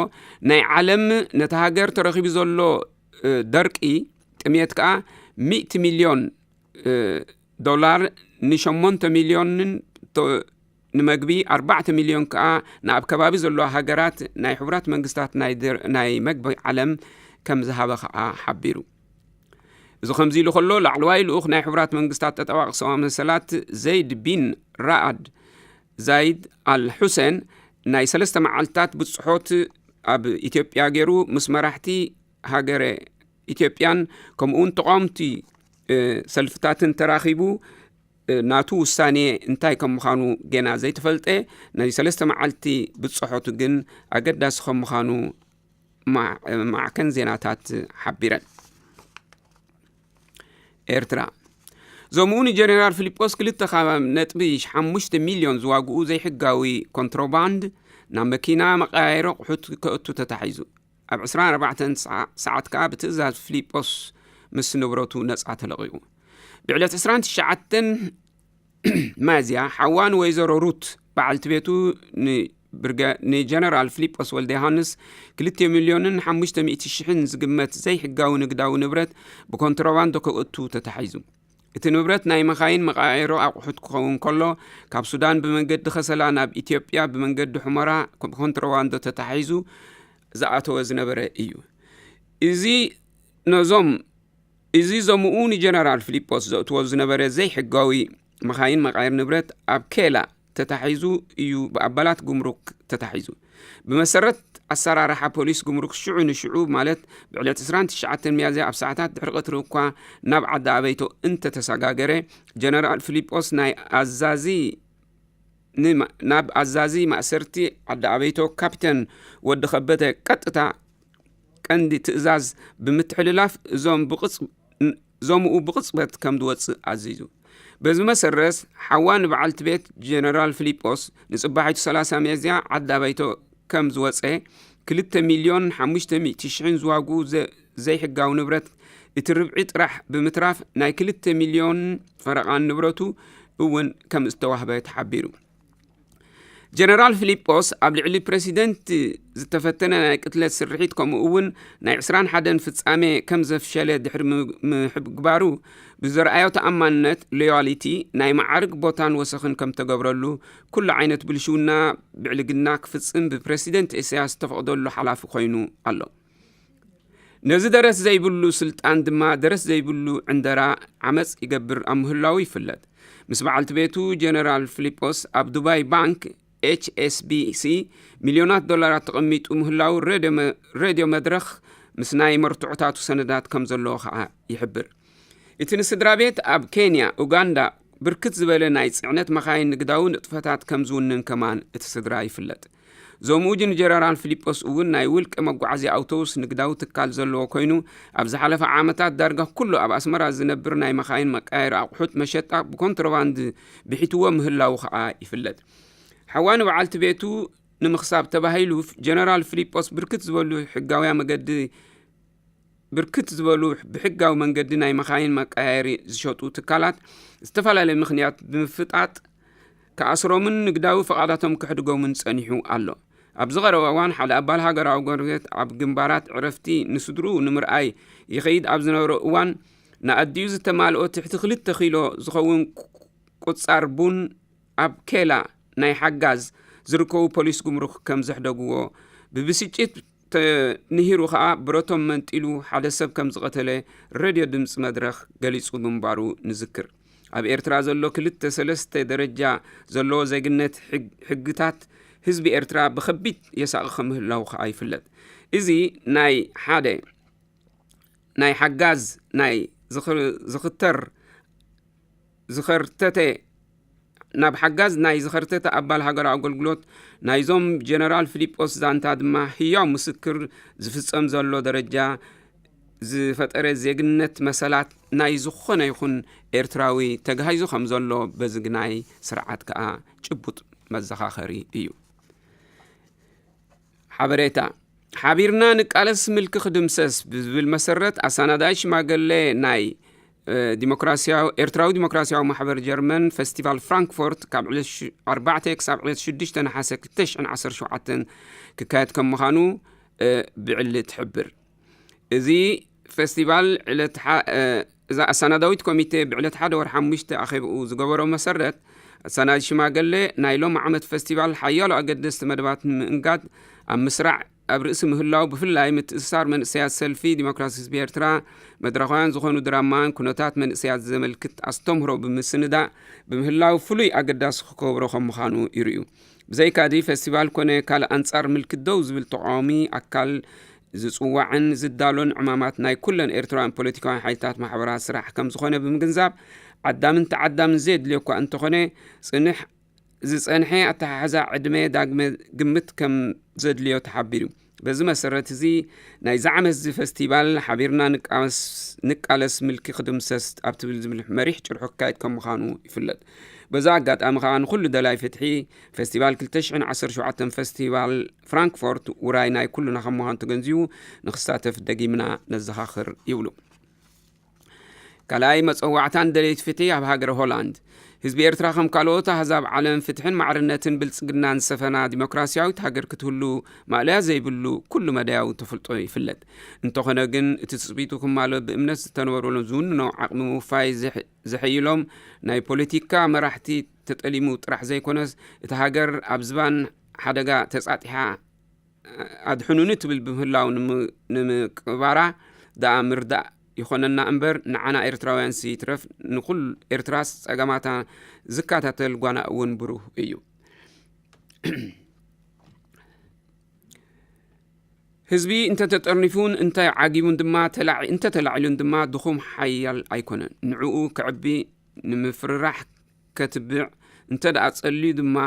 ናይ ዓለም ነታ ሃገር ተረኺቡ ዘሎ እ፣ ደርቂ ጥሜት ከኣ ሚእቲ ሚልዮን እ፣ ዶላር ንሸሞንተ ሚልዮንን ቶ- ንመግቢ ኣርባዕተ ሚልዮን ከኣ ንኣብ ከባቢ ዘለዋ ሃገራት ናይ ሕቡራት መንግስታት ናይ ድር- ናይ መግቢ ዓለም ከም ዝሃበ ከኣ ሓቢሩ። እዚ ከምዚ ኢሉ ከሎ ላዕለዋይ ልኡኽ ናይ ሕቡራት መንግስታት ተጠባቂ ሰብኣዊ መሰላት ዘይድ ቢን ራኣድ ዛይድ ኣል ሑሴን ናይ ሰለስተ መዓልታት ብጽሖት ኣብ ኢትዮጵያ ገይሩ ምስ መራሕቲ ሃገረ ኢትዮጵያን ከምኡውን ተቃወምቲ እ፣ ሰልፍታትን ተራኺቡ እ፣ ናቱ ውሳኔ እንታይ ከም ምዃኑ ገና ዘይተፈልጠ ናይ ሰለስተ መዓልቲ ብጽሖቱ ግን ኣገዳሲ ከም ምዃኑ ማ- ማዕከን ዜናታት ሓቢረን። ኤርትራ ዞምኡ ንጀነራል ፊሊጶስ ክልተ ካብ ነጥቢ ሓሙሽተ ሚልዮን ዝዋግኡ ዘይሕጋዊ ኮንትሮባንድ ናብ መኪና መቀያየሪ ኣቑሑት ከእቱ ተታሒዙ። ኣብ ዕስራን ኣርባዕተን ሰዓ- ሰዓት ከኣ ብትእዛዝ ፊሊጶስ ምስ ንብረቱ ነጻ ተለቒቑ። ብዕለት ዕስራን ትሽዓተን ሚያዝያ ሓዋ ንወይዘሮ ሩት በዓልቲ ቤቱ ንብርገ- ንጀነራል ፊሊጶስ ወልደ ዮሃንስ ክልተ ሚልዮንን ሓሙሽተ ሚእቲ ሽሕን ዝግመት ዘይሕጋዊ ንግዳዊ ንብረት ብኮንትሮባንዶ ከእቱ ተታሒዙ። እቲ ንብረት ናይ መኻይን መቐያየሮ ኣቑሑት ክኸውን ከሎ ካብ ሱዳን ብመንገዲ ከሰላ ናብ ኢትዮጵያ ብመንገዲ ሑመራ ኮንትሮባንዶ ተታሒዙ ዝኣተወ ዝነበረ እዩ። እዚ ነዞም እዚ ዞምኡ ንጀነራል ፊሊጶስ ዘእትዎ ዝነበረ ዘይሕጋዊ መኻይን መቓየር ንብረት ኣብ ኬላ ተታሒዙ እዩ ብኣባላት ጉምሩክ ተታሒዙ። ብመሰረት ኣሰራርሓ ፖሊስ ጉምሩክ ሽዑ ንሽዑ ማለት ብዕለት ዕስራን ትሽዓተን ሚያዝያ ኣብ ሰዓታት ድሕሪ ቀትሪ እኳ ናብ ዓዲ ኣበይቶ እንተተሰጋገረ ጀነራል ፊሊጶስ ናይ ኣዛዚ ንማ- ናብ ኣዛዚ ማእሰርቲ ዓዲ ኣበይቶ ካፒተን ወዲ ከበደ ቀጥታ ቀንዲ ትእዛዝ ብምትሕልላፍ እዞም ብቕጽ- ን- ዞምኡ ብቕጽበት ከም ዝወጽእ ኣዚዙ። በዚ መሰረት ሓዋ ንበዓልቲ ቤት ጀነራል ፊሊጶስ ንጽባሒቱ ሰላሳ ሚያዝያ ዓዲ ኣበይቶ ከም ዝወጸ ክልተ ሚልዮን ሓሙሽተ ሚእቲ ሽሕን ዝዋግኡ ዘ- ዘይሕጋዊ ንብረት እቲ ርብዒ ጥራሕ ብምትራፍ ናይ ክልተ ሚልዮን ፈረቓን ንብረቱ እውን ከም ዝተዋህበ ተሓቢሩ። ጀነራል ፊሊጶስ ኣብ ልዕሊ ፕረሲደንት ዝተፈተነ ናይ ቅትለት ስርሒት ከምኡ እውን ናይ ዕስራን ሓደን ፍጻሜ ከም ዘፍሸለ ድሕሪ ም- ምሕግባሩ ብዘርኣዮ ተኣማንነት ሎያሊቲ ናይ መዓርግ ቦታን ወሰኽን ከም ተገብረሉ ኩሉ ዓይነት ብልሽውና ብዕልግና ክፍጽም ብፕረሲደንት ኢሳያስ ዝተፈቕደሉ ሓላፊ ኮይኑ ኣሎ። ነዚ ደረት ዘይብሉ ስልጣን ድማ ደረት ዘይብሉ ዕንደራ ዓመጽ ይገብር ኣብ ምህላዉ ይፍለጥ። ምስ በዓልቲ ቤቱ ጀነራል ፊሊጶስ ኣብ ዱባይ ባንክ ኤች ኤስ ቢ ሲ ሚልዮናት ዶላራት ተቐሚጡ ምህላዉ ሬድዮ መ- ሬድዮ መድረኽ ምስ ናይ መርትዖታቱ ሰነዳት ከም ዘለዎ ኸዓ ይሕብር። እቲ ንስድራ ቤት ኣብ ኬንያ፣ ኡጋንዳ ብርክት ዝበለ ናይ ጽዕነት መኻይን ንግዳዊ ንጥፈታት ከም ዝውንን ከማን እቲ ስድራ ይፍለጥ። ዞምኡጅ ንጀነራል ፊሊጶስ እውን ናይ ውልቂ መጓዓዝያ ኣውቶቡስ ንግዳዊ ትካል ዘለዎ ኮይኑ፣ ኣብ ዝሓለፈ ዓመታት ዳርጋ ኩሉ ኣብ ኣስመራ ዝነብር ናይ መኻይን መቃየሪ ኣቑሑት መሸጣ ብኮንትሮባንድ ብሒትዎ ምህላዉ ኸዓ ይፍለጥ። ሓዋ ንበዓልቲ ቤቱ ንምኽሳብ ተባሂሉ፣ ጀነራል ፊሊጶስ ብርክት ዝበሉ ሕጋውያ መገዲ ብርክት ዝበሉ ብሕጋዊ መንገዲ ናይ መኻይን መቀያየሪ ዝሸጡ ትካላት ዝተፈላለየ ምኽንያት ብምፍጣጥ ክኣስሮምን ንግዳዊ ፈቓዳቶም ክሕድጎምን ጸኒሑ ኣሎ። ኣብዚ ቀረባ እዋን ሓደ ኣባል ሃገራዊ ጎረቤት ኣብ ግንባራት ዕረፍቲ ንስድርኡ ንምርኣይ ይኸይድ ኣብ ዝነበረ እዋን፣ ንኣዲኡ ዝተማልኦ ትሕቲ ክልተ ኪሎ ዝኸውን ቁጻር ቡን ኣብ ኬላ ናይ ሓጋዝ ዝርከቡ ፖሊስ ጉምሩክ ከም ዘሕደግዎ፣ ብብስጭት ተንሂሩ ከኣ ብረቶም መንጢሉ ሓደ ሰብ ከም ዝቐተለ ሬድዮ ድምፂ መድረኽ ገሊጹ ምንባሩ ንዝክር። ኣብ ኤርትራ ዘሎ ክልተ ሰለስተ ደረጃ ዘለዎ ዜግነት ሕግ-፣ ሕግታት ህዝቢ ኤርትራ ብኸቢድ የሳቒ ከም ምህላዉ ከኣ ይፍለጥ። እዚ ናይ ሓደ ናይ ሓጋዝ ናይ ዝኽ-፣ ዝኽተር ዝኸርተተ፣ ናብ ሓጋዝ ናይ ዝኸርተተ ኣባል ሃገራዊ ኣገልግሎት ናይዞም ጀነራል ፊሊጶስ ዛንታ ድማ ህያው ምስክር ዝፍጸም ዘሎ ደረጃ ዝፈጠረ ዜግነት መሰላት ናይ ዝኾነ ይኹን ኤርትራዊ ተጋሂዙ ከም ዘሎ በዚ ግናይ ስርዓት ከኣ ጭቡጥ መዘኻኸሪ እዩ። ሓበሬታ። ሓቢርና ንቃለስ ምልኪ ክድምሰስ ብዝብል መሰረት ኣሳናዳይ ሽማገለ ናይ፣ እ፣ ዲሞክራሲያዊ፣ ኤርትራዊ ዲሞክራሲያዊ ማሕበር ጀርመን ፈስቲቫል ፍራንክፎርት ካብ ዕለት ሽ-፣ ኣርባዕተ ክሳብ ዕለት ሽዱሽተ ነሓሰ ክልተ ሽሕን ዓሰርተ ሸውዓተን ክካየድ ከም ምዃኑ፣ እ፣ ብዕሊ ትሕብር። እዚ ፈስቲቫል ዕለት ሓ-፣ እ፣ እዛ ኣሰናዳዊት ኮሚቴ ብዕለት ሓደ ወርሒ ሓሙሽተ ኣኼብኡ ዝገበሮ መሰረት፣ ኣሰናዲ ሽማገለ ናይ ሎም ዓመት ፈስቲቫል ሓያሎ ኣገደስቲ መደባት ንምእንጋድ ኣብ ምስራዕ ኣብ ርእሲ ምህላው፣ ብፍላይ ምትእስሳር መንእሰያት ሰልፊ ዲሞክራሲ ህዝቢ ኤርትራ፣ መድረኻውያን ዝኾኑ ድራማን ኩነታት መንእሰያት ዘመልክት ኣስተምህሮ ብምስንዳእ ብምህላው ፍሉይ ኣገዳሲ ክገብሮ ከም ምዃኑ ይርእዩ። ብዘይካዚ ፈስቲቫል ኮነ ካልእ ኣንጻር ምልኪ ደው ዝብል ተቃዋሚ ኣካል ዝጽዋዕን ዝዳሎን ዕማማት ናይ ኩለን ኤርትራውያን ፖለቲካውያን ሓይልታት ማሕበራት ስራሕ ከም ዝኾነ ብምግንዛብ፣ ዓዳምን ተዓዳምን ዘየድልዮ እኳ እንተኾነ፣ ጽንሕ ዝጸንሐ ኣተሓሕዛ ዕድመ ዳግመ ግምት ከም ዘድልዮ ተሓቢሩ። በዚ መሰረት እዚ ናይዚ ዓመት እዚ ፈስቲቫል ሓቢርና ንቃስ-፣ ንቃለስ ምልኪ ክድምሰስ ኣብ ትብል ዝብል መሪሕ ጭርሖ ክካየድ ከም ምዃኑ ይፍለጥ። በዚ ኣጋጣሚ ከኣ ንኹሉ ደላይ ፍትሒ ፈስቲቫል ክልተ ሽሕን ዓሰርተ ሸውዓተን ፈስቲቫል ፍራንክፎርት ውራይ ናይ ኩሉና ከም ምዃኑ ተገንዚቡ ንኽሳተፍ ደጊምና ነዘኻኽር ይብሉ። ካልኣይ መጸዋዕታን ደለይቲ ፍትሒ ኣብ ሃገረ ሆላንድ። ህዝቢ ኤርትራ ከም ካልኦት ኣህዛብ ዓለም ፍትሕን ማዕርነትን ብልጽግናን ዝሰፈና ዲሞክራሲያዊት ሃገር ክትህሉ ማእለያ ዘይብሉ ኩሉ መዳያዊ ተፈልጦ ይፍለጥ። እንተኾነ ግን እቲ ትጽቢቱ ክማሎ ብእምነት ዝተነበረሎም ዝውንኖ ዓቕሚ ምውፋይ ዘሕ-፣ ዘሐይሎም ናይ ፖለቲካ መራሕቲ ተጠሊሙ ጥራሕ ዘይኮነስ፣ እታ ሃገር ኣብ ዝባን ሓደጋ ተጻጢሓ ኣድሕኑኒ ትብል ብምህላው ንም-፣ ንምቅባራ ደኣ ምርዳእ ይኾነና እምበር፣ ንዓና ኤርትራውያንሲ ይትረፍ ንኹል ኤርትራስ ጸገማታ ዝከታተል ጓና እውን ብሩህ እዩ። ህዝቢ እንተተጠርኒፉን እንተ ዓጊቡን ድማ ተላዒ-፣ እንተተላዒሉን ድማ ድኹም ሓያል ኣይኮነን። ንዕኡ ከዕቢ ንምፍርራሕ ከትብዕ እንተ ደኣ ጸልዩ ድማ፣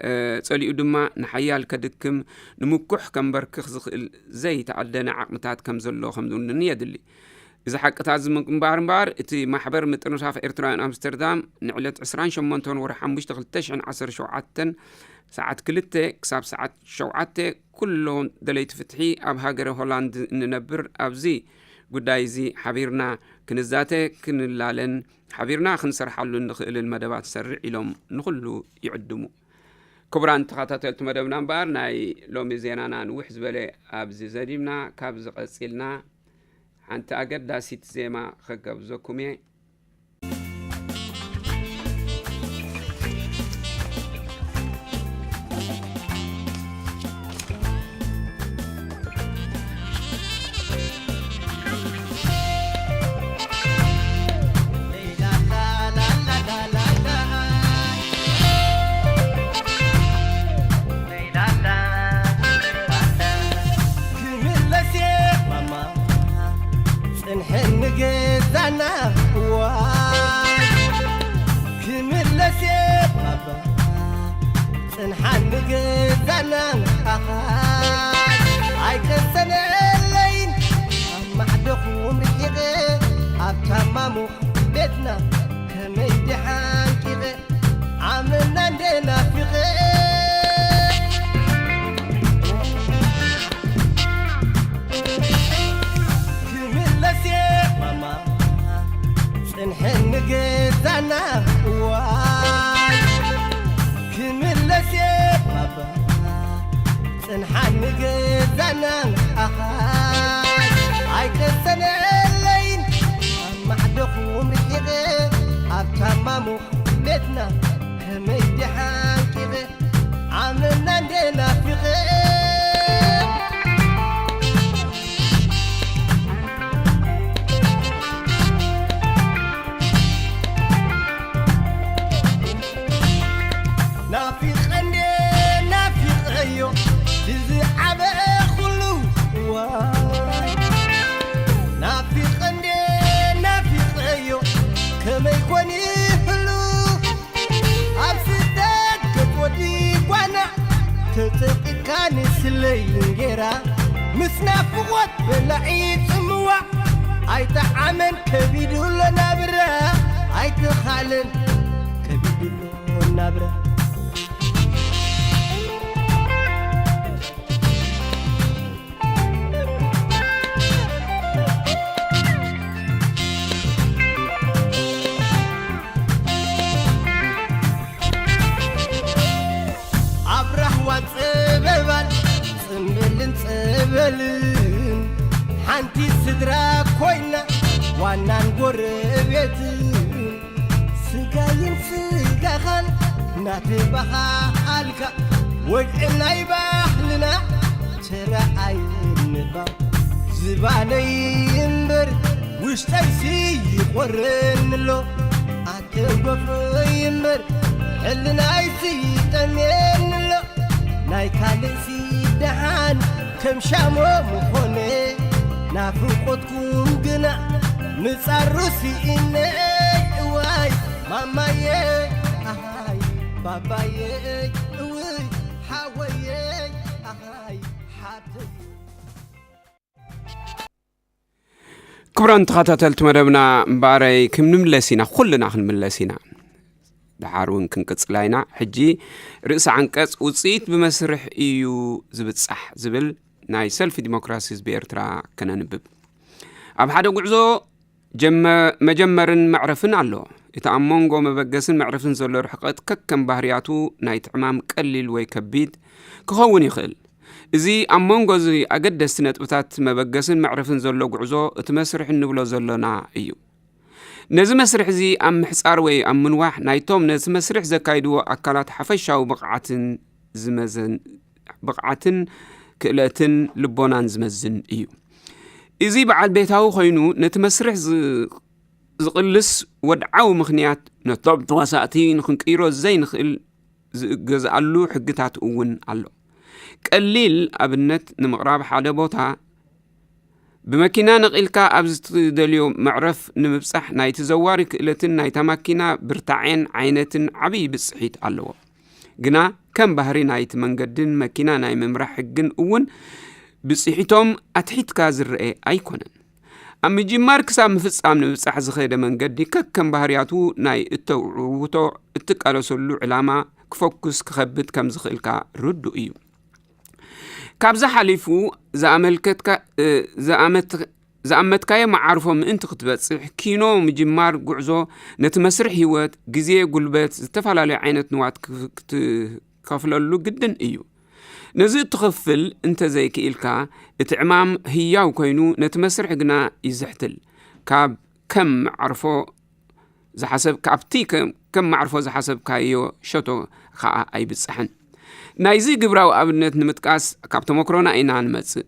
እ፣ ጸሊኡ ድማ ንሓያል ከድክም፣ ንምኩሕ ከንበርክኽ ዝኽእል ዘይተኣደነ ዓቕምታት ከም ዘሎ ከም ዝውንን የድሊ። እዚ ሓቅታት እዚ ምንባር እምበኣር፣ እቲ ማሕበር ምጥርናፍ ኤርትራውያን ኣምስተርዳም ንዕለት ዕስራን ሸሞንተን ወርሒ ሓሙሽተ ክልተ ሽሕን ዓሰርተ ሸውዓተን ሰዓት ክልተ ክሳብ ሰዓት ሸውዓተ ኩሎም ደለይቲ ፍትሒ ኣብ ሃገረ ሆላንድ እንነብር ኣብዚ ጉዳይ እዚ ሓቢርና ክንዛተ ክንላለን ሓቢርና ክንሰርሓሉ እንኽእልን መደባት ንሰርዕ ኢሎም ንኹሉ ይዕድሙ። ክቡራን ተኸታተልቲ መደብና እምበኣር፣ ናይ ሎሚ ዜናና ንውሕ ዝበለ ኣብዚ ዘዲምና። ካብዚ ቀጺልና ሓንቲ ኣገዳሲት ዜማ ከጋብዘኩም እየ። ኣናን ኣኻል ኣይተሰነለይን ኣብ ማዕዶኹም ርሒቐ ኣብ ታማሙኽ ቤትና ከመይ ደሓንቂቐ ኣመና እንደ ናፊቐ ክምለስ እየ ማማ ጽንሐኒ ገዛና እዋይ ክምለስ እየ ባባ ጽንሓኒ ገዛና ኣኻ ኣይተሰነለይን ኣብ ማዕዶኹም ርሒቐ ኣብ ታማሙ ቤትና ከመይ ደሓንቂቐ ኣመና እንደ ናፊቐ ናፊቐ እንደ ናፊቐዮ ዝዓበኹሉ እዋን ናፊቐ እንደ ናፊቐዮ ከመይ ኮን ይህሉ ኣብ ስደት ገጽ ወዲ ጓና ተጸቂጥካ ንስለይ እንጌራ ምስ ናፍቖት በላዒ ጽምዋ ኣይጠዓመን ከቢዱ ኣሎ ናብራ ኣይተኻለን ከቢዱ ኣሎ ናብራ ኣብ ራህዋ ጸበባን ጽምብልን ጸበልን ሓንቲ ስድራ ኮይና ዋናን ጎረቤትን ስጋይን ስጋኻን እናተባሃሃልካ ወግዒ ናይ ባህልና ተረኣይ ንባብ ዝባነይ እምበር ውሽጠይሲ ይቖረኒ ኣሎ ኣተንጎፈይ እምበር ሕልናይሲ ይጠምየኒ ኣሎ ናይ ካልእሲ ደሓን ከም ሻሞ ምኾነ ናፍቆትኩም ግና ምጻሩ ስኢነይ እዋይ ማማየይ ኣሃይ ባባየይ እውይ ሓወየይ ኣሃይ ሓብተይ ክቡራን ተኸታተልቲ መደብና እምበኣረይ ክንምለስ ኢና ኩልና ክንምለስ ኢና ደሓር እውን ክንቅጽላ ኢና ሕጂ ርእሲ ዓንቀጽ ውፅኢት ብመስርሕ እዩ ዝብጻሕ ዝብል ናይ ሰልፊ ዲሞክራሲ ህዝቢ ኤርትራ ከነንብብ ኣብ ሓደ ጉዕዞ መጀመርን መዕረፍን ኣሎ እቲ ኣብ መንጎ መበገስን መዕረፍን ዘሎ ርሕቀት ከከም ባህርያቱ ናይ ትዕማም ቀሊል ወይ ከቢድ ክኸውን ይኽእል እዚ ኣብ መንጎ እዚ ኣገደስቲ ነጥብታት መበገስን መዕረፍን ዘሎ ጉዕዞ እቲ መስርሕ እንብሎ ዘሎና እዩ። ነዚ መስርሕ እዚ ኣብ ምሕጻር ወይ ኣብ ምንዋሕ ናይቶም ነቲ መስርሕ ዘካይድዎ ኣካላት ሓፈሻዊ ብቕዓትን ዝመዘን ብቕዓትን ክእለትን ልቦናን ዝመዝን እዩ። እዚ በዓል ቤታዊ ኮይኑ ነቲ መስርሕ ዝቕልስ ወድዓዊ ምኽንያት ነቶም ተዋሳእቲ ንኽንቅይሮ ዘይንኽእል ዝእገዝኣሉ ሕግታት እውን ኣሎ። ቀሊል ኣብነት ንምቕራብ ሓደ ቦታ ብመኪና ነቒልካ ኣብ ዝትደልዮ መዕረፍ ንምብጻሕ ናይቲ ዘዋሪ ክእለትን ናይታ ማኪና ብርታዔን ዓይነትን ዓብዪ ብጽሒት ኣለዎ። ግና ከም ባህሪ ናይቲ መንገድን መኪና ናይ ምምራሕ ሕግን እውን ብጽሒቶም ኣትሒትካ ዝረኤ ኣይኮነን። ኣብ ምጅማር ክሳብ ምፍጻም ንምብጻሕ ዝኸደ መንገዲ ከከም ባህርያቱ ናይ እተውዕውቶ እትቃለሰሉ ዕላማ ክፈኩስ ክኸብድ ከም ዝኽእልካ ርዱእ እዩ። ካብዚ ሓሊፉ ዝኣመልከትካ ዝኣመት ዝኣመትካዮ መዓርፎ ምእንቲ ክትበጽሕ ኪኖ ምጅማር ጉዕዞ ነቲ መስርሕ ህይወት ግዜ ጉልበት ዝተፈላለዩ ዓይነት ንዋት ክትከፍለሉ ግድን እዩ። ነዚ እትኸፍል እንተዘይክኢልካ እቲ ዕማም ህያው ኮይኑ ነቲ መስርሕ ግና ይዝሕትል ካብ ከም መዓርፎ ዝሓሰብ ካብቲ ከም መዕርፎ ዝሓሰብካዮ ሸቶ ከዓ ኣይብፅሕን። ናይዚ ግብራዊ ኣብነት ንምጥቃስ ካብ ተመክሮና ኢና ንመፅእ።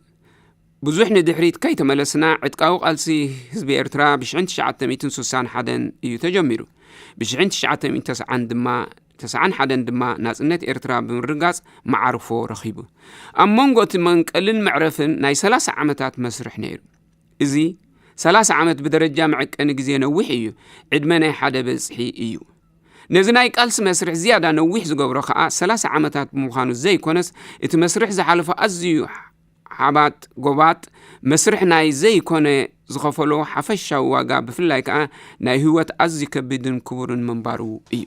ብዙሕ ንድሕሪት ከይተመለስና ዕጥቃዊ ቃልሲ ህዝቢ ኤርትራ ብ1961 እዩ ተጀሚሩ። ብ1991 ድማ ናጽነት ኤርትራ ብምርጋጽ መዓርፎ ረኺቡ። ኣብ መንጎ እቲ መንቀልን መዕረፍን ናይ 30 ዓመታት መስርሕ ነይሩ። እዚ 30 ዓመት ብደረጃ መዐቀኒ ግዜ ነዊሕ እዩ። ዕድመ ናይ ሓደ በጽሒ እዩ። ነዚ ናይ ቃልሲ መስርሕ ዝያዳ ነዊሕ ዝገብሮ ከኣ ሰላሳ ዓመታት ብምዃኑ ዘይኮነስ፣ እቲ መስርሕ ዝሓለፎ ኣዝዩ ሓባጥ ጎባጥ መስርሕ ናይ ዘይኮነ ዝኸፈሎ ሓፈሻዊ ዋጋ፣ ብፍላይ ከኣ ናይ ህይወት ኣዝዩ ከቢድን ክቡርን ምንባሩ እዩ።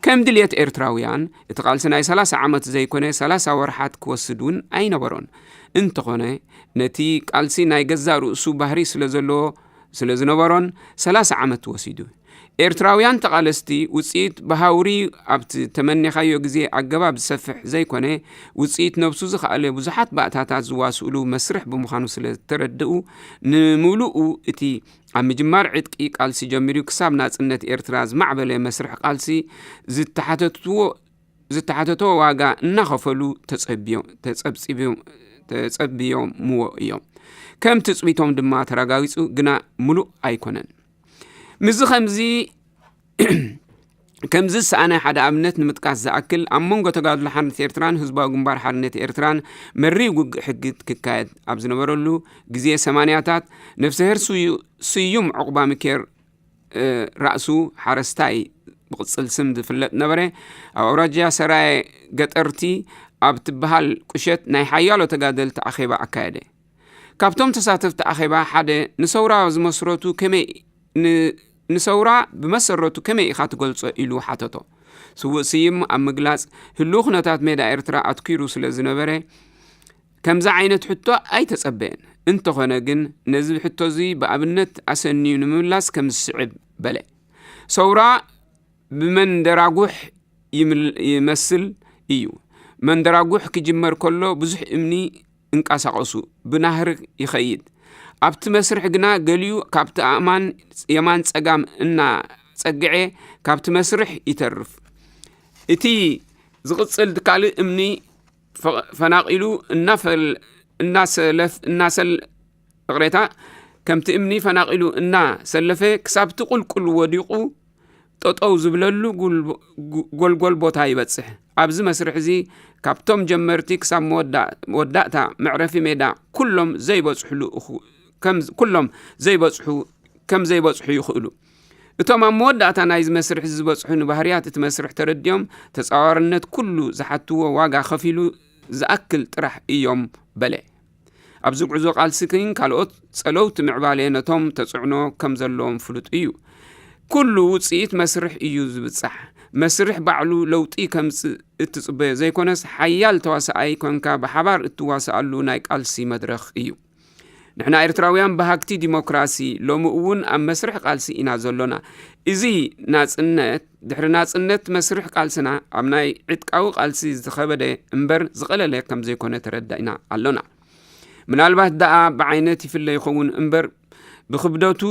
ከም ድልየት ኤርትራውያን እቲ ቃልሲ ናይ ሰላሳ ዓመት ዘይኮነ ሰላሳ ወርሓት ክወስድ እውን ኣይነበሮን። እንተኾነ ነቲ ቃልሲ ናይ ገዛእ ርእሱ ባህሪ ስለ ዘለዎ ስለ ዝነበሮን ሰላሳ ዓመት ወሲዱ። ኤርትራውያን ተቓለስቲ ውጽኢት ብሃውሪ ኣብቲ ተመኒኻዮ ግዜ ኣገባብ ዝሰፍሕ ዘይኮነ፣ ውጽኢት ነብሱ ዝኸኣለ ብዙሓት ባእታታት ዝዋስእሉ መስርሕ ብምዃኑ ስለ ዝተረድኡ፣ ንምሉኡ እቲ ኣብ ምጅማር ዕጥቂ ቃልሲ ጀሚሩ ክሳብ ናጽነት ኤርትራ ዝማዕበለ መስርሕ ቃልሲ ዝተሓተትዎ ዝተሓተቶ ዋጋ እናኸፈሉ ተጸብዮም ተጸብጺብዮም ተጸብዮምዎ እዮም። ከም ትጽቢቶም ድማ ተረጋጊጹ፣ ግና ምሉእ ኣይኮነን። ምስዚ ከምዚ ከምዚ ዝሰኣነ ሓደ ኣብነት ንምጥቃስ ዝኣክል፣ ኣብ መንጎ ተጋድሎ ሓርነት ኤርትራን ህዝባዊ ግንባር ሓርነት ኤርትራን መሪር ውግእ ሕግት ክካየድ ኣብ ዝነበረሉ ግዜ ሰማንያታት፣ ነፍሰሄር ስዩ- ስዩም ዑቕባሚኬር ራእሱ ሓረስታይ ብቕጽል ስም ዝፍለጥ ነበረ። ኣብ ኣውራጃ ሰራየ ገጠርቲ ኣብ ትበሃል ቁሸት ናይ ሓያሎ ተጋደልቲ ኣኼባ ኣካየደ። ካብቶም ተሳተፍቲ ኣኼባ ሓደ ንሰውራ ዝመስረቱ ከመይ ን- ንሰውራ ብመሰረቱ ከመይ ኢኻ ትገልጾ ኢሉ ሓተቶ። ስዉእ ስይም ኣብ ምግላጽ ህልው ኩነታት ሜዳ ኤርትራ ኣትኪሩ ስለ ዝነበረ ከምዚ ዓይነት ሕቶ ኣይተጸበየን። እንተኾነ ግን ነዚ ሕቶዚ ብኣብነት ኣሰንዩ ንምምላስ ከም ዝስዕብ በለ። ሰውራ ብመንደራጉሕ ይምል- ይመስል እዩ። መንደራጉሕ ክጅመር ከሎ ብዙሕ እምኒ እንቀሳቐሱ ብናህሪ ይኸይድ። ኣብቲ መስርሕ ግና ገሊኡ ካብቲ ኣእማን የማን ጸጋም እናጸግዐ ካብቲ መስርሕ ይተርፍ። እቲ ዝቕጽል ካልእ እምኒ ፈ- ፈናቒሉ እናፈል- እናሰለፍ እናሰል ይቕሬታ ከምቲ እምኒ ፈናቒሉ እናሰለፈ ክሳብቲ ቁልቁል ወዲቑ ጠጠው ዝብለሉ ጉል- ጉ- ጎልጎል ቦታ ይበጽሕ። ኣብዚ መስርሕ እዚ ካብቶም ጀመርቲ ክሳብ መወዳ- መወዳእታ መዕረፊ ሜዳ ኩሎም ዘይበጽሕሉ እኹ- ከም ኩሎም ዘይበጽሑ ከም ዘይበጽሑ ይኽእሉ። እቶም ኣብ መወዳእታ ናይዚ መስርሕ እዚ ዝበጽሑ ንባህርያት እቲ መስርሕ ተረዲኦም ተጻዋርነት ኩሉ ዝሓትዎ ዋጋ ከፊሉ ዝኣክል ጥራሕ እዮም በለ። ኣብዚ ጉዕዞ ቃልሲ ግን ካልኦት ጸለውቲ ምዕባለ ነቶም ተጽዕኖ ከም ዘለዎም ፍሉጥ እዩ። ኩሉ ውጽኢት መስርሕ እዩ ዝብጻሕ። መስርሕ ባዕሉ ለውጢ ከምጽእ እትጽበዮ ዘይኮነስ ሓያል ተዋሳኣይ ኮንካ ብሓባር እትዋሳኣሉ ናይ ቃልሲ መድረኽ እዩ። ንሕና ኤርትራውያን በሃግቲ ዲሞክራሲ ሎሚ እውን ኣብ መስርሕ ቃልሲ ኢና ዘሎና። እዚ ናጽነት ድሕሪ ናጽነት መስርሕ ቃልስና ኣብ ናይ ዕጥቃዊ ቃልሲ ዝኸበደ እምበር ዝቐለለ ከም ዘይኮነ ተረዳእና ኣሎና። ምናልባት ደኣ ብዓይነት ይፍለ ይኸውን እምበር ብኽብደቱ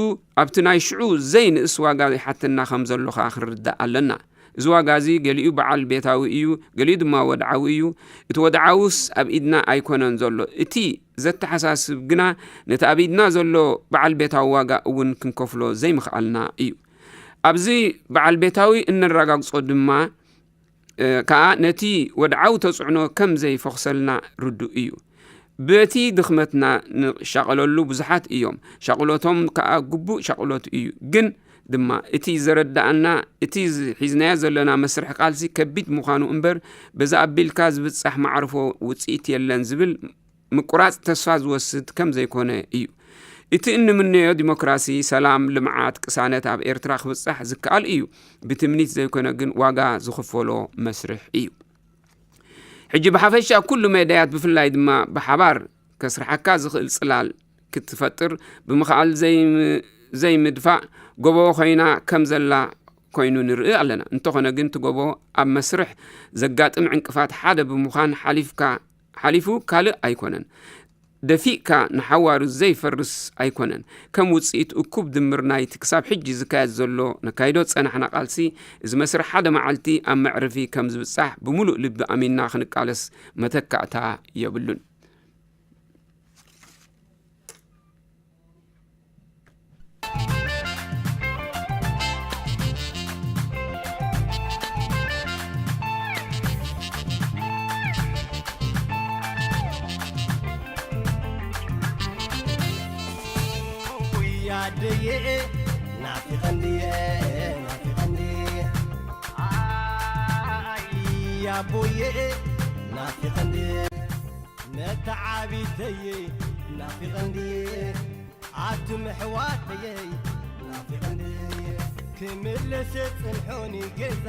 ኣብቲ ናይ ሽዑ ዘይንእስ ዋጋ ይሓተና ከም ዘሎ ከኣ ክንርዳእ ኣለና። እዚ ዋጋ እዚ ገሊኡ በዓል ቤታዊ እዩ፣ ገሊኡ ድማ ወድዓዊ እዩ። እቲ ወድዓውስ ኣብ ኢድና ኣይኮነን ዘሎ። እቲ ዘተሓሳስብ ግና ነቲ ኣብ ኢድና ዘሎ በዓል ቤታዊ ዋጋ እውን ክንከፍሎ ዘይምኽኣልና እዩ። ኣብዚ በዓል ቤታዊ እነረጋግጾ ድማ ከኣ ነቲ ወድዓዊ ተጽዕኖ ከም ዘይፈኹሰልና ርዱእ እዩ። በቲ ድኽመትና ንሻቐለሉ ብዙሓት እዮም። ሻቕሎቶም ከኣ ግቡእ ሻቕሎት እዩ። ግን ድማ እቲ ዘረዳኣና እቲ ሒዝናዮ ዘለና መስርሕ ቃልሲ ከቢድ ምዃኑ እምበር በዚ ኣቢልካ ዝብጻሕ መዓርፎ ውጽኢት የለን ዝብል ምቁራጽ ተስፋ ዝወስድ ከም ዘይኮነ እዩ። እቲ እንምነዮ ዲሞክራሲ፣ ሰላም፣ ልምዓት፣ ቅሳነት ኣብ ኤርትራ ክብጻሕ ዝከኣል እዩ። ብትምኒት ዘይኮነ ግን ዋጋ ዝኽፈሎ መስርሕ እዩ። ሕጂ ብሓፈሻ ኩሉ ሜዳያት ብፍላይ ድማ ብሓባር ከስርሓካ ዝኽእል ጽላል ክትፈጥር ብምኽኣል ዘይምድፋእ ጎቦ ኮይና ከም ዘላ ኮይኑ ንርኢ ኣለና። እንተኾነ ግን እቲ ጎቦ ኣብ መስርሕ ዘጋጥም ዕንቅፋት ሓደ ብምዃን ሓሊፍካ ሓሊፉ ካልእ ኣይኮነን። ደፊእካ ንሓዋሩ ዘይፈርስ ኣይኮነን። ከም ውጽኢት እኩብ ድምር ናይቲ ክሳብ ሕጂ ዝካየድ ዘሎ ነካይዶ ዝጸናሕና ቃልሲ፣ እዚ መስርሕ ሓደ መዓልቲ ኣብ መዕርፊ ከም ዝብጻሕ ብምሉእ ልቢ ኣሚንና ክንቃለስ መተካእታ የብሉን። ኣቦየ ናፊቐ እንድየ፣ መተዓቢተየ ናፊቐ እንድየ፣ ኣቱም ኣሕዋተየ ናፊቐ እንድየ፣ ክምለስ ጽንሖኒ ገዛ፣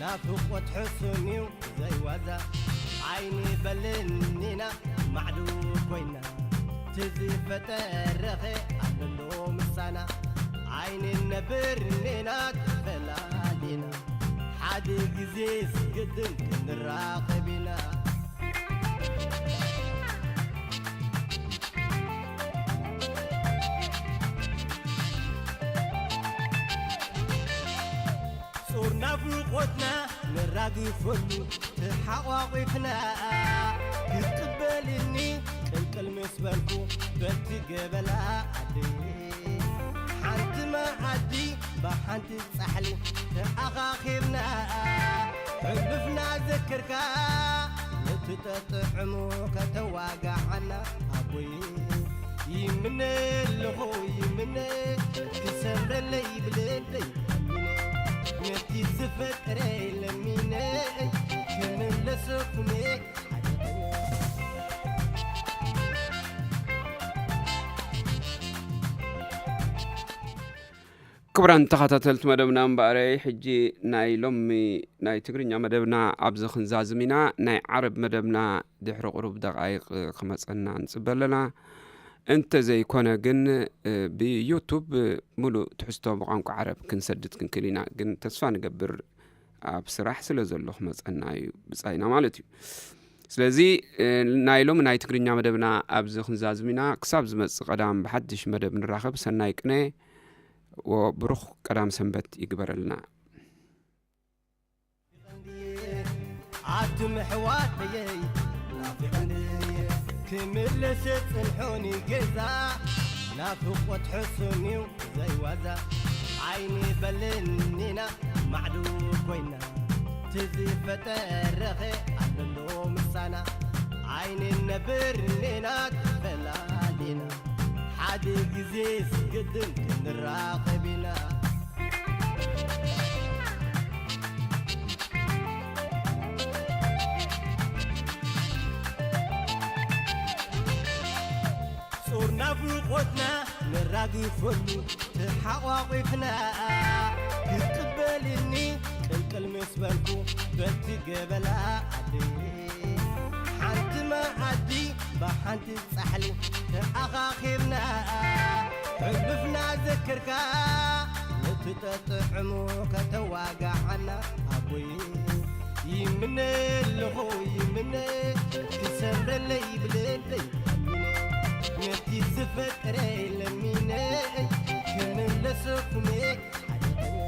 ናፍቖት ሕሱንዩ ዘይዋዛ፣ ዓይኒ በለኒና ማዕዱ ኮይና፣ ትዝፈጠረኸ ኣለሎ ምሳና፣ ዓይኒ ነብርኔና ተፈላሊና፣ ሓደ ግዜ ስግድን ክንራኸብ ኢና። ጹር ናፍቆትና ነራግፈሉ ተሓቋቒፍና፣ ክትቅበልኒ ቅልቅል ምስ በልኩ በቲ ገበላ ዓዲ፣ ሓንቲ መኣዲ ብሓንቲ ጻሕሊ ተኣኻኺብና፣ ሕሉፍና ዘክርካ ነቲ ጠጥዕሙ ከተዋግዓና ኣቦይ። ይምነ ኣለኹ ይምነ፣ ክሰምረለይ ብልበይ ኣሚነ፣ ነቲ ዝፈጠረ ለሚነ፣ ክምለሰኩም ሓደ ቀን። ክቡራን ተኸታተልቲ መደብና እምበኣረይ፣ ሕጂ ናይ ሎሚ ናይ ትግርኛ መደብና ኣብዚ ክንዛዝም ኢና። ናይ ዓረብ መደብና ድሕሪ ቁሩብ ደቓይቕ ክመጸና ንጽበ ኣለና። እንተዘይኮነ ግን፣ እ፣ ብዩቱብ ምሉእ ትሕዝቶ ብቋንቋ ዓረብ ክንሰድድ ክንክእል ኢና። ግን ተስፋ ንገብር ኣብ ስራሕ ስለ ዘሎ ክመጸና እዩ ብጻይና ማለት እዩ። ስለዚ፣ እ፣ ናይ ሎሚ ናይ ትግርኛ መደብና ኣብዚ ክንዛዝም ኢና። ክሳብ ዝመጽእ ቀዳም ብሓድሽ መደብ ንራኸብ። ሰናይ ቅነ ወብሩኽ ቀዳም ሰንበት ይግበረልና። ኣቱም ኣሕዋተየ ናፊቐኒ፣ ክምለስ ጽንሖኒ ገዛ፣ ናፍቆት ሕሱንዩ ዘይዋዛ፣ ዓይኒ በለኒና ማዕዱ ኮይና፣ ትዝፈጠረኸ ኣለሎ ምሳና፣ ዓይኒ ነብርኔና ተፈላሊና፣ ሓደ ግዜ ስግድን ክንራኸብ ኢና። ጹር ናፍቆትና ነራግፈሉ ተሓቋቒፍና፣ ክትቅበልኒ ቅልቅል ምስ በልኩ በቲ ገበላ ዓዲ፣ ሓንቲ መኣዲ ብሓንቲ ጻሕሊ ተኣኻኺብና፣ ሕሉፍና ዘክርካ ነቲ ጠጥዕሙ ከተዋግዓና ኣቦይ። ይምነ ኣለኹ ይምነ፣ ክሰምረለይ ብልበይ ኣሚነ፣ ነቲ ዝፈጠረ ለሚነ፣ ክምለሰኩም ሓደ ቀን።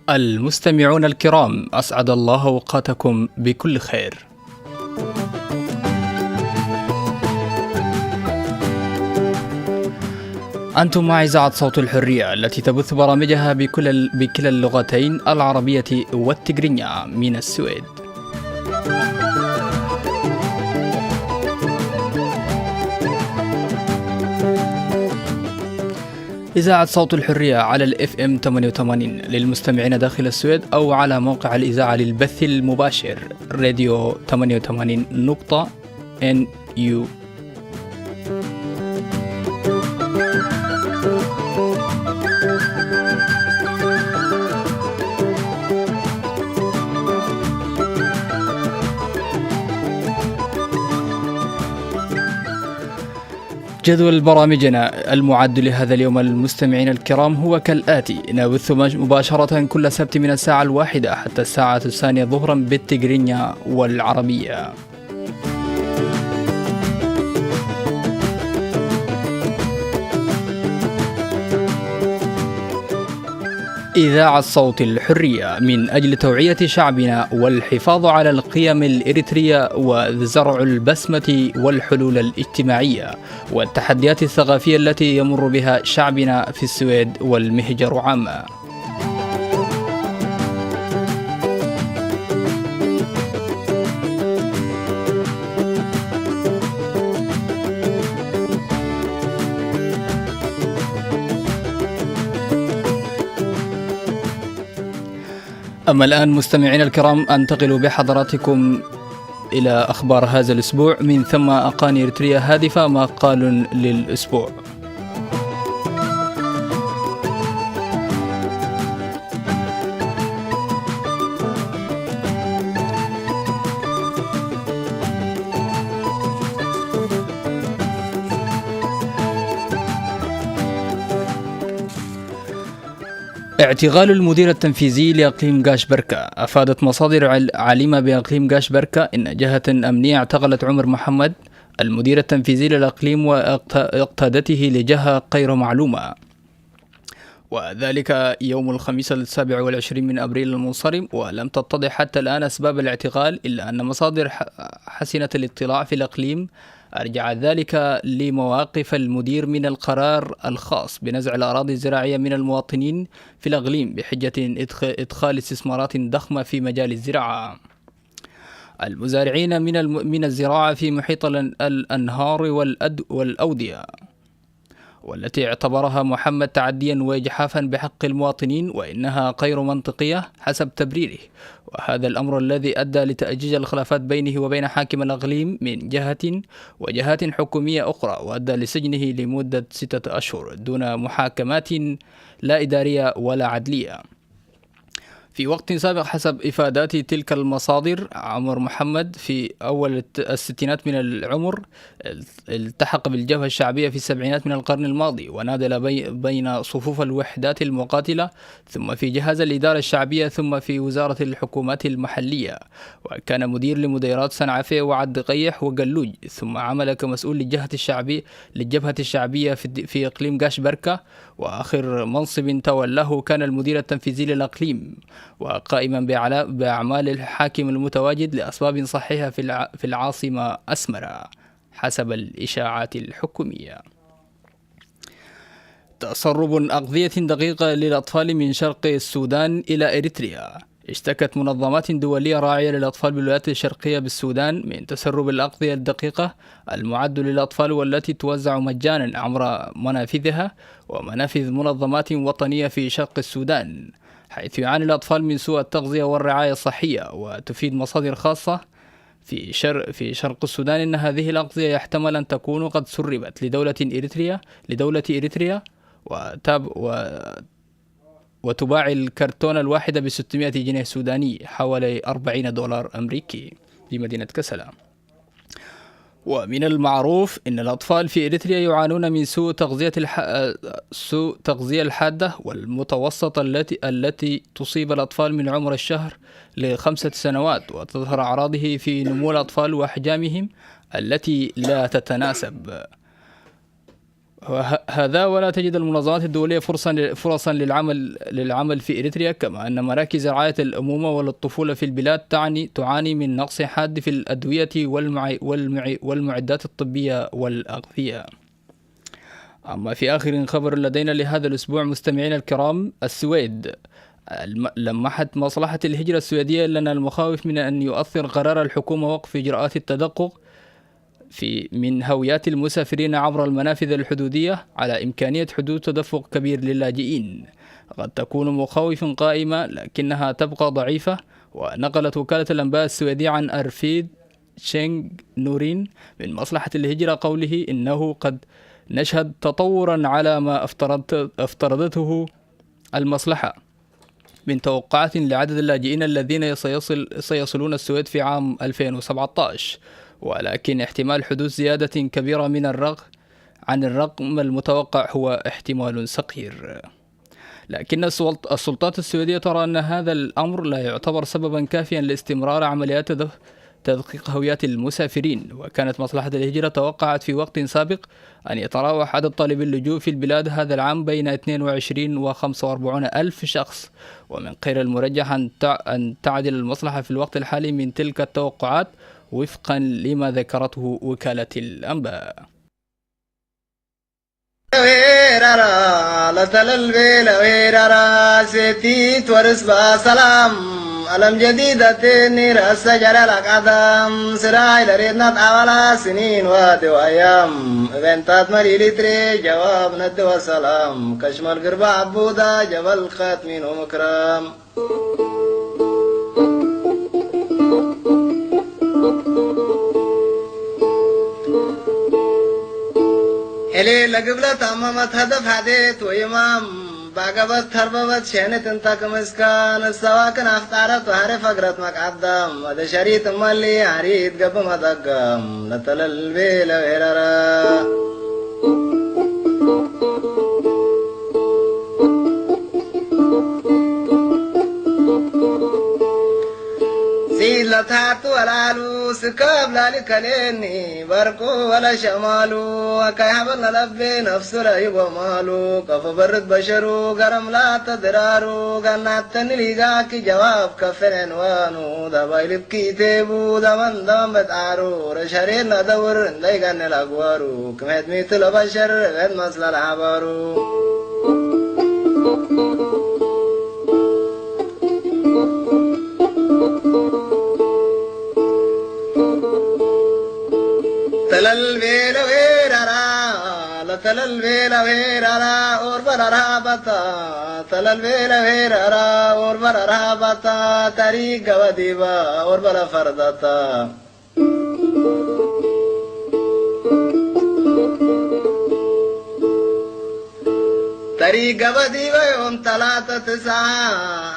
المستمعون الكرام، أسعد الله أوقاتكم بكل خير. أنتم مع إذاعة صوت الحرية التي تبث برامجها بكل ال-، بكلا اللغتين العربية والتجرينية من السويد. إذاعة صوت الحرية على ال إف إم ثمانية وثمانين للمستمعين داخل السويد، أو على موقع الإذاعة للبث المباشر، راديو ثمانية وثمانين نقطة إن يو. جدول برامجنا المعد لهذا اليوم، المستمعين الكرام، هو كالآتي: نبث مج-، مباشرة كل سبت من الساعة الواحدة حتى الساعة الثانية ظهرا بالتجرينيا والعربية. إذاعة صوت الحرية من أجل توعية شعبنا والحفاظ على القيم الإريترية وزرع البسمة والحلول الاجتماعية والتحديات الثقافية التي يمر بها شعبنا في السويد والمهجر عامة. أما الآن مستمعينا الكرام، أنتقل بحضراتكم إلى أخبار هذا الأسبوع، من ثم أقاني إريتريا هادفة، ما قال للأسبوع. اعتقال المدير التنفيذي لإقليم قاش بركة. أفادت مصادر عل-، عالمة بإقليم قاش بركة إن جهة أمنية اعتقلت عمر محمد، المدير التنفيذي للإقليم، واقتادته لجهة غير معلومة، وذلك يوم الخميس السابع والعشرين من أبريل المنصرم، ولم تتضح حتى الآن أسباب الاعتقال، إلا أن مصادر ح-، حسنة الاطلاع في الإقليم أرجعت ذلك لمواقف المدير من القرار الخاص بنزع الأراضي الزراعية من المواطنين في الإقليم بحجة إدخ-، إدخال استثمارات ضخمة في مجال الزراعة. المزارعين من الم-، من الزراعة في محيط الأن-، الأنهار والأد-، والأودية، والتي اعتبرها محمد تعديا وإجحافا بحق المواطنين، وإنها غير منطقية حسب تبريره. وهذا الأمر الذي أدى لتأجيج الخلافات بينه وبين حاكم الإقليم من جهة وجهات حكومية أخرى، وأدى لسجنه لمدة ستة أشهر دون محاكمات لا إدارية ولا عدلية. في وقت سابق، حسب إفادات تلك المصادر، عمر محمد في أول الت-، الستينات من العمر الت-، التحق بالجبهة الشعبية في السبعينات من القرن الماضي، ونادل بي-، بين صفوف الوحدات المقاتلة، ثم في جهاز الإدارة الشعبية، ثم في وزارة الحكومات المحلية، وكان مدير لمديرات سنعفي وعد قيح وقلوج، ثم عمل كمسؤول للجهة الشعبي-، للجبهة الشعبية في الد-، في إقليم قاش بركة، وآخر منصب تولاه كان المدير التنفيذي للإقليم، وقائما بعلا-، بأعمال الحاكم المتواجد لأسباب صحية في الع-، في العاصمة أسمرة، حسب الإشاعات الحكومية. تسرب أغذية دقيقة للأطفال من شرق السودان إلى إريتريا. اشتكت منظمات دولية راعية للأطفال بالولايات الشرقية بالسودان من تسرب الأغذية الدقيقة المعد للأطفال، والتي توزع مجانا عبر منافذها ومنافذ منظمات وطنية في شرق السودان، حيث يعاني الأطفال من سوء التغذية والرعاية الصحية. وتفيد مصادر خاصة في شر-، في شرق السودان إن هذه الأغذية يحتمل أن تكون قد سربت لدولة إريتريا، لدولة إريتريا، وتاب-، و-، وتباع الكرتونة الواحدة ب ستمائة جنيه سوداني، حوالي أربعين دولار أمريكي، في مدينة كسلا. ومن المعروف إن الأطفال في إريتريا يعانون من سوء تغذية الح-، سوء تغذية الحادة والمتوسطة، التي، التي تصيب الأطفال من عمر الشهر لخمسة سنوات، وتظهر أعراضه في نمو الأطفال وأحجامهم التي لا تتناسب. وه-، هذا ولا تجد المنظمات الدولية فرصا ل-، فرصا للعمل، للعمل في إريتريا، كما أن مراكز رعاية الأمومة والطفولة في البلاد تعني، تعاني من نقص حاد في الأدوية والمع-، والمع-، والمعدات الطبية والأغذية. أما في آخر خبر لدينا لهذا الأسبوع، مستمعينا الكرام، السويد الم-، لمحت مصلحة الهجرة السويدية لنا المخاوف من أن يؤثر قرار الحكومة وقف إجراءات التدقق في من هويات المسافرين عبر المنافذ الحدودية على إمكانية حدوث تدفق كبير للاجئين. قد تكون مخاوف قائمة، لكنها تبقى ضعيفة. ونقلت وكالة الأنباء السويدية عن أرفيد شينغ نورين من مصلحة الهجرة قوله إنه قد نشهد تطورا على ما افترضت افترضته المصلحة من توقعات لعدد اللاجئين الذين سيصل سيصلون السويد في عام ألفين وسبعتاش، ولكن احتمال حدوث زيادة كبيرة من الرغ عن الرقم المتوقع هو احتمال صغير. لكن السلط- السلطات السويدية ترى أن هذا الأمر لا يعتبر سببا كافيا لاستمرار عمليات تدف- تدقيق هويات المسافرين. وكانت مصلحة الهجرة توقعت في وقت سابق أن يتراوح عدد طالبي اللجوء في البلاد هذا العام بين اثنين وعشرين و خمسة وأربعون ألف شخص، ومن غير المرجح أن تع- أن تعدل المصلحة في الوقت الحالي من تلك التوقعات، وفقا لما ذكرته وكالة الأنباء. ሄራራ ለተለልቤ ለሄራራ ሴቲት ወርስ በሰላም አለም ጀዲደት ኒር አሰጀረ ለቀደም ስራይ ለሬድናት አባላ ስኒን ዋዲ ወአያም እቤንታት መሊሊትሬ ጀዋብ ነድ ወሰላም ከሽመል ግርባ አቡዳ ጀበል ከትሚን ወምክራም ኤሌ ለግብለት አመመት ሀደፍ ሀዴት ወይማም ባገበት ተርበበት ሸንት እንተ ክምስካን እሰዋክን አፍጣረት ወሐሬ ፈግረት መቃደም ወደ ሸሪት እመሊ ሐሪት ገብ መጠገም ለተለልቤ ለብሔረረ ሲድ ለታቱ ወላሉ ስከብ ላሊ ከሌኒ በርቁ ወለ ሸማሉ አካይ ሀበል ለለቤ ነፍሱ ለይቦ ማሉ ከፎ በርድ በሸሩ ገረም ላተ ድራሩ ገናተኒ ሊጋኪ ጀዋብ ከፈነን ዋኑ ደባይ ልብኪ ኢቴቡ ደመን ደመን በጣሩ ረሸሬን ለደውር እንደይገነ ለአግባሩ ክመት ሚቱ ለበሸር እበን መስለ ለሐባሩ ተለልቤለ ዌራራ ለተለልቤለ ዌራራ ኦርበ ለረሃበታ ተለልቤለ ዌራራ ኦርበ ለረሃበታ ተሪክ ገበዲባ ኦርበ ለፈርደታ ተሪክ ገበዲበ ዮም ተላተ ትስዓ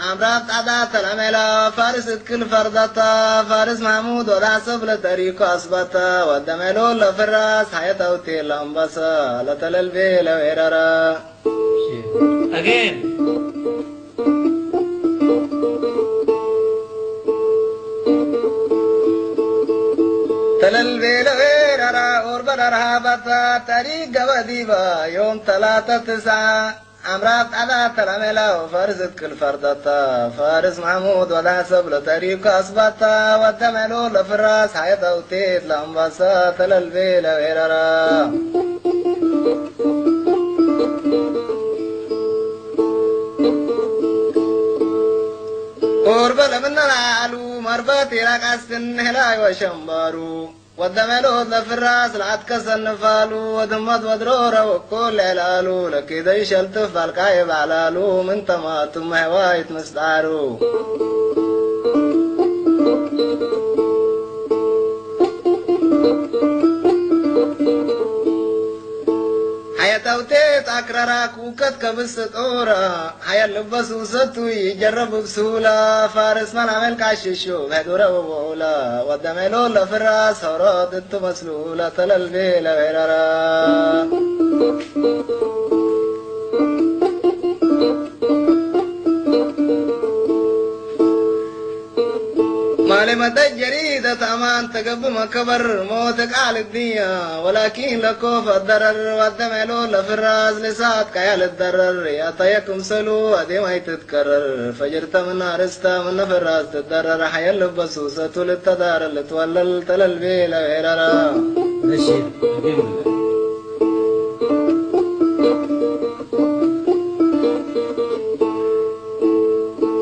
አምራብ ጣዳ ተለሜላ ፋርስ እትክል ፈርደታ ፋርስ ማሕሙድ ወዳሰብ ለተሪኮ አስበታ ወደሜሎ ለፍራስ ሐየት አውቴ ለአንበሳ ለተለልቤ ለዌረራ Again. ተለልቤለ ዌረራ ኦርበ ለረሃበታ ተሪክ ገበዲባ ዮም ተላተ ትስዓ አምራብ ጣዳ ተላሜላ ወፋርስ እትክል ፈርደታ ፋርስ ማሕሙድ ወዳሰብ ለተሪኮ አስባታ ወደሜሎ ለፍራስ ሐየት አውቴት ለአንበሳ ተለልቤለ ዌረራ ቁርበ ለምነ ለአሉ መርበት ኢራቅ አስፍን ህላይ ወሸምባሩ ወደመሎት ለፍራስ ለአትከሰን ንፋሉ ወድመት ወድሮረ ወኮል ለዕላሉ ለኪደይ ሸልጥፍ ባልቃ የባዕላሉ ምን ተማቱ መህዋይት ምስጣሩ ሐየት አውቴት አክረራ ኩከት ከብስ ጦራ ሐየት ልበሱ ሰቱ ይጀረብ ብሱላ ፋርስ መላመል ቃሽሹ በዱረ ወቦላ ወደሜሎ ለፍራስ ሆሮት እትመስሉ ለተለልቤ ለበረራ ማለ መጠ ጀሪደት አማን ተገቡ መከበር ሞት ቃል ድያ ወላኪን ለኮፍ አደረር ወደሜሎ ለፍራስ ልሳት ቀያ ልደረር ያታየ ክምሰሉ አዴም አይትትከረር ፈጅርተ ምን አርስተ ምን ፍራስ ትደረር ሐየል ልበሱ ሰቱ ልተዳረ ልትወለል ተለልቤ ለቤረራ እሺ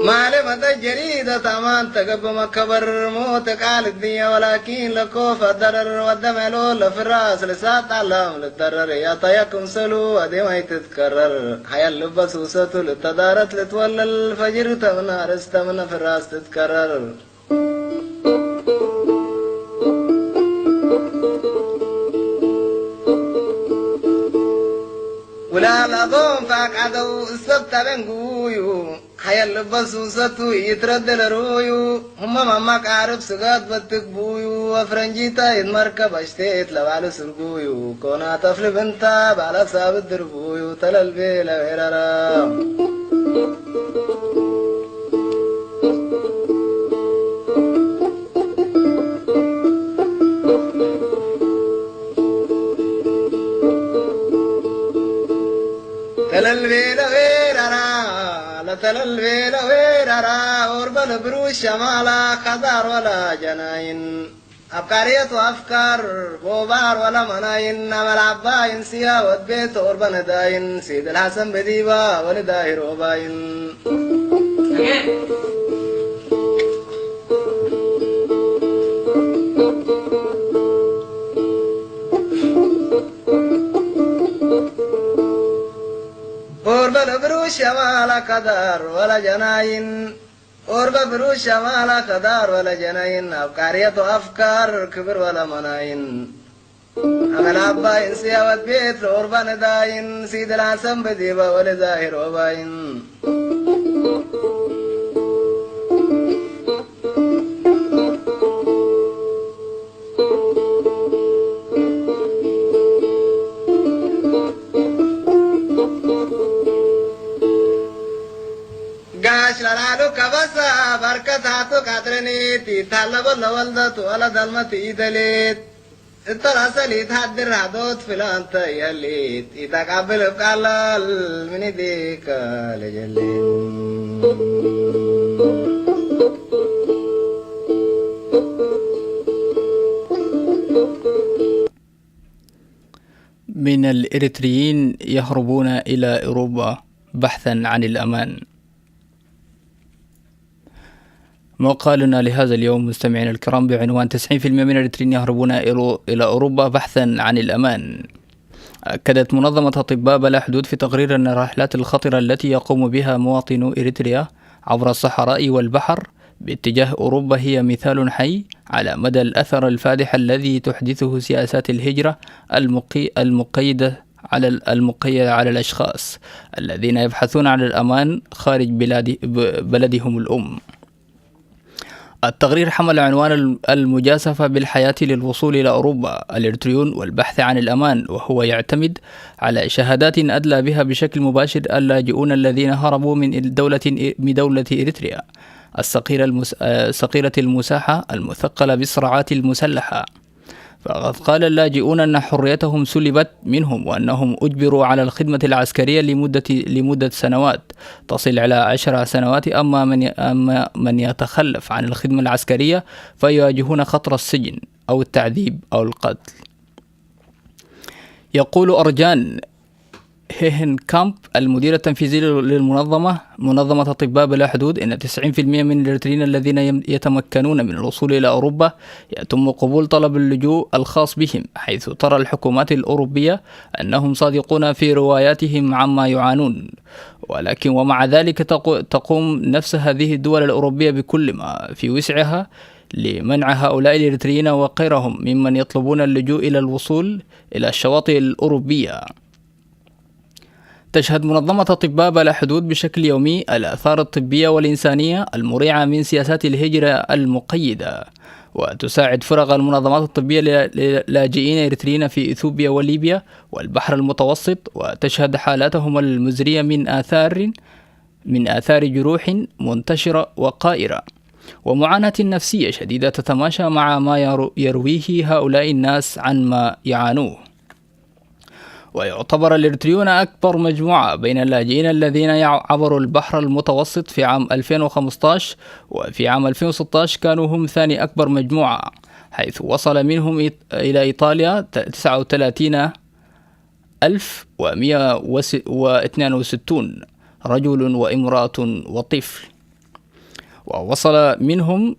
ማለ መጠ ጀሪደት አማን أنت قبل ما كبر موت قال الدنيا، ولكن لكوف الضرر والدمع لو لفراس لسات علام للضرر. يا طيكم سلو ودي ما يتتكرر. حيا اللبس وسطو للتدارت لتولى الفجر تمنى رست من فراس تتكرر. ውላል ኣዞም ፋቃደው እሰብ ታበንጉዩ ሓየል ልበሱ ሰቱ ይትረደለ ሩዩ። ህመም ኣማቃርብ ስጋት በትክ ቡዩ። ኣፍረንጂታ ይትመርከብ ኣሽቴት ለባለ ስርጉዩ። ኮና ተፍልብ እንታ ባላ ሳብት ድርቡዩ። ተለልቤ ለቤረራ። ተለልቤለ ዌራራ፣ ለተለልቤለ ዌራራ፣ ኦርበለ ብሩ ሸማላ፣ ካዛር ወላ ጀናይን፣ አፍቃሪየት ወአፍካር፣ ቦባር ወላ መናይን፣ አመል አባይን፣ ሲያ ወድቤት ኦርበነ ዳይን፣ ሲድ ልሐሰን በዲባ፣ ወለ ዳሂር ኦባይን። ኦርበ ለብሩ ሸማላ ከዳር ወላ ጀናይን፣ ኦርበ ብሩ ሸማላ ከዳር ወላ ጀናይን፣ አፍቃሪየት ወአፍካር ክብር ወላ መናይን። አመል አባይን ሲያወት ቤት ለኦርበ ነዳይን፣ ሲድ ልሐሰን በዲባ ወለ ዛሂር ኦባይን። ጋሽ ለላሉ ከበሳ በርከት ሃቱ ቃጥረኒት ይታለበ ለወልደት ወለደልመት ኢደሌት። እተራሰል ይትሃድር ሃዶት ፍላንተ የሊት ይተቃብል እብቃላል ምን ዲከ ለጀሌት። من الإريتريين يهربون إلى أوروبا بحثا عن الأمان. مقالنا لهذا اليوم مستمعينا الكرام بعنوان: تسعين في المئة من الإريتريين يهربون إلى أوروبا بحثا عن الأمان. أكدت منظمة أطباء بلا حدود في تقرير أن الرحلات الخطرة التي يقوم بها مواطنو إريتريا عبر الصحراء والبحر باتجاه أوروبا هي مثال حي على مدى الأثر الفادح الذي تحدثه سياسات الهجرة المقي-، المقيدة على ال-، المقيدة على الأشخاص الذين يبحثون عن الأمان خارج بلاد-، ب-، بلدهم الأم. التقرير حمل عنوان ال-، المجازفة بالحياة للوصول إلى أوروبا، الإريتريون والبحث عن الأمان، وهو يعتمد على شهادات أدلى بها بشكل مباشر اللاجئون الذين هربوا من دولة، من دولة إريتريا الصقيرة المس-، آه، صقيرة المساحة المثقلة بالصراعات المسلحة. فقد قال اللاجئون أن حريتهم سلبت منهم، وأنهم أجبروا على الخدمة العسكرية لمدة، لمدة سنوات تصل إلى عشر سنوات، أما من ي-، أما من يتخلف عن الخدمة العسكرية فيواجهون خطر السجن أو التعذيب أو القتل. يقول أرجان هيهن كامب، المدير التنفيذي للمنظمة، منظمة أطباء بلا حدود، إن تسعين في المئة من الإريتريين الذين يم-، يتمكنون من الوصول إلى أوروبا يتم قبول طلب اللجوء الخاص بهم، حيث ترى الحكومات الأوروبية أنهم صادقون في رواياتهم عما يعانون. ولكن ومع ذلك تقو-، تقوم نفس هذه الدول الأوروبية بكل ما في وسعها لمنع هؤلاء الإريتريين وغيرهم ممن يطلبون اللجوء إلى الوصول إلى الشواطئ الأوروبية. تشهد منظمة أطباء بلا حدود بشكل يومي الآثار الطبية والإنسانية المريعة من سياسات الهجرة المقيدة، وتساعد فرق المنظمات الطبية ل-، للاجئين إريتريين في إثيوبيا وليبيا والبحر المتوسط، وتشهد حالاتهم المزرية من آثار، من آثار جروح منتشرة وقائرة ومعاناة نفسية شديدة تتماشى مع ما يرو-، يرويه هؤلاء الناس عن ما يعانوه. ويعتبر الإريتريون أكبر مجموعة بين اللاجئين الذين يع-، عبروا البحر المتوسط في عام ألفين وخمستاش، وفي عام ألفين وستاش كانوا هم ثاني أكبر مجموعة، حيث وصل منهم إيط-، إلى إيطاليا ت-، تسعة وثلاثين ألف ومية واثنين وستون رجل وامرأة وطفل. ووصل منهم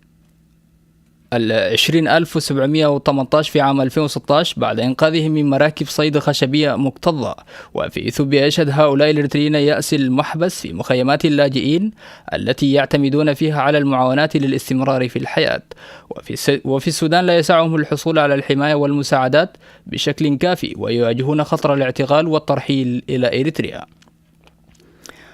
ال عشرين ألف وسبعمية وتمنتاش في عام ألفين وستاش بعد إنقاذهم من مراكب صيد خشبية مكتظة. وفي إثيوبيا يشهد هؤلاء الإريتريين يأس المحبس في مخيمات اللاجئين التي يعتمدون فيها على المعاونات للاستمرار في الحياة. وفي الس-، وفي السودان لا يسعهم الحصول على الحماية والمساعدات بشكل كافي، ويواجهون خطر الاعتقال والترحيل إلى إريتريا.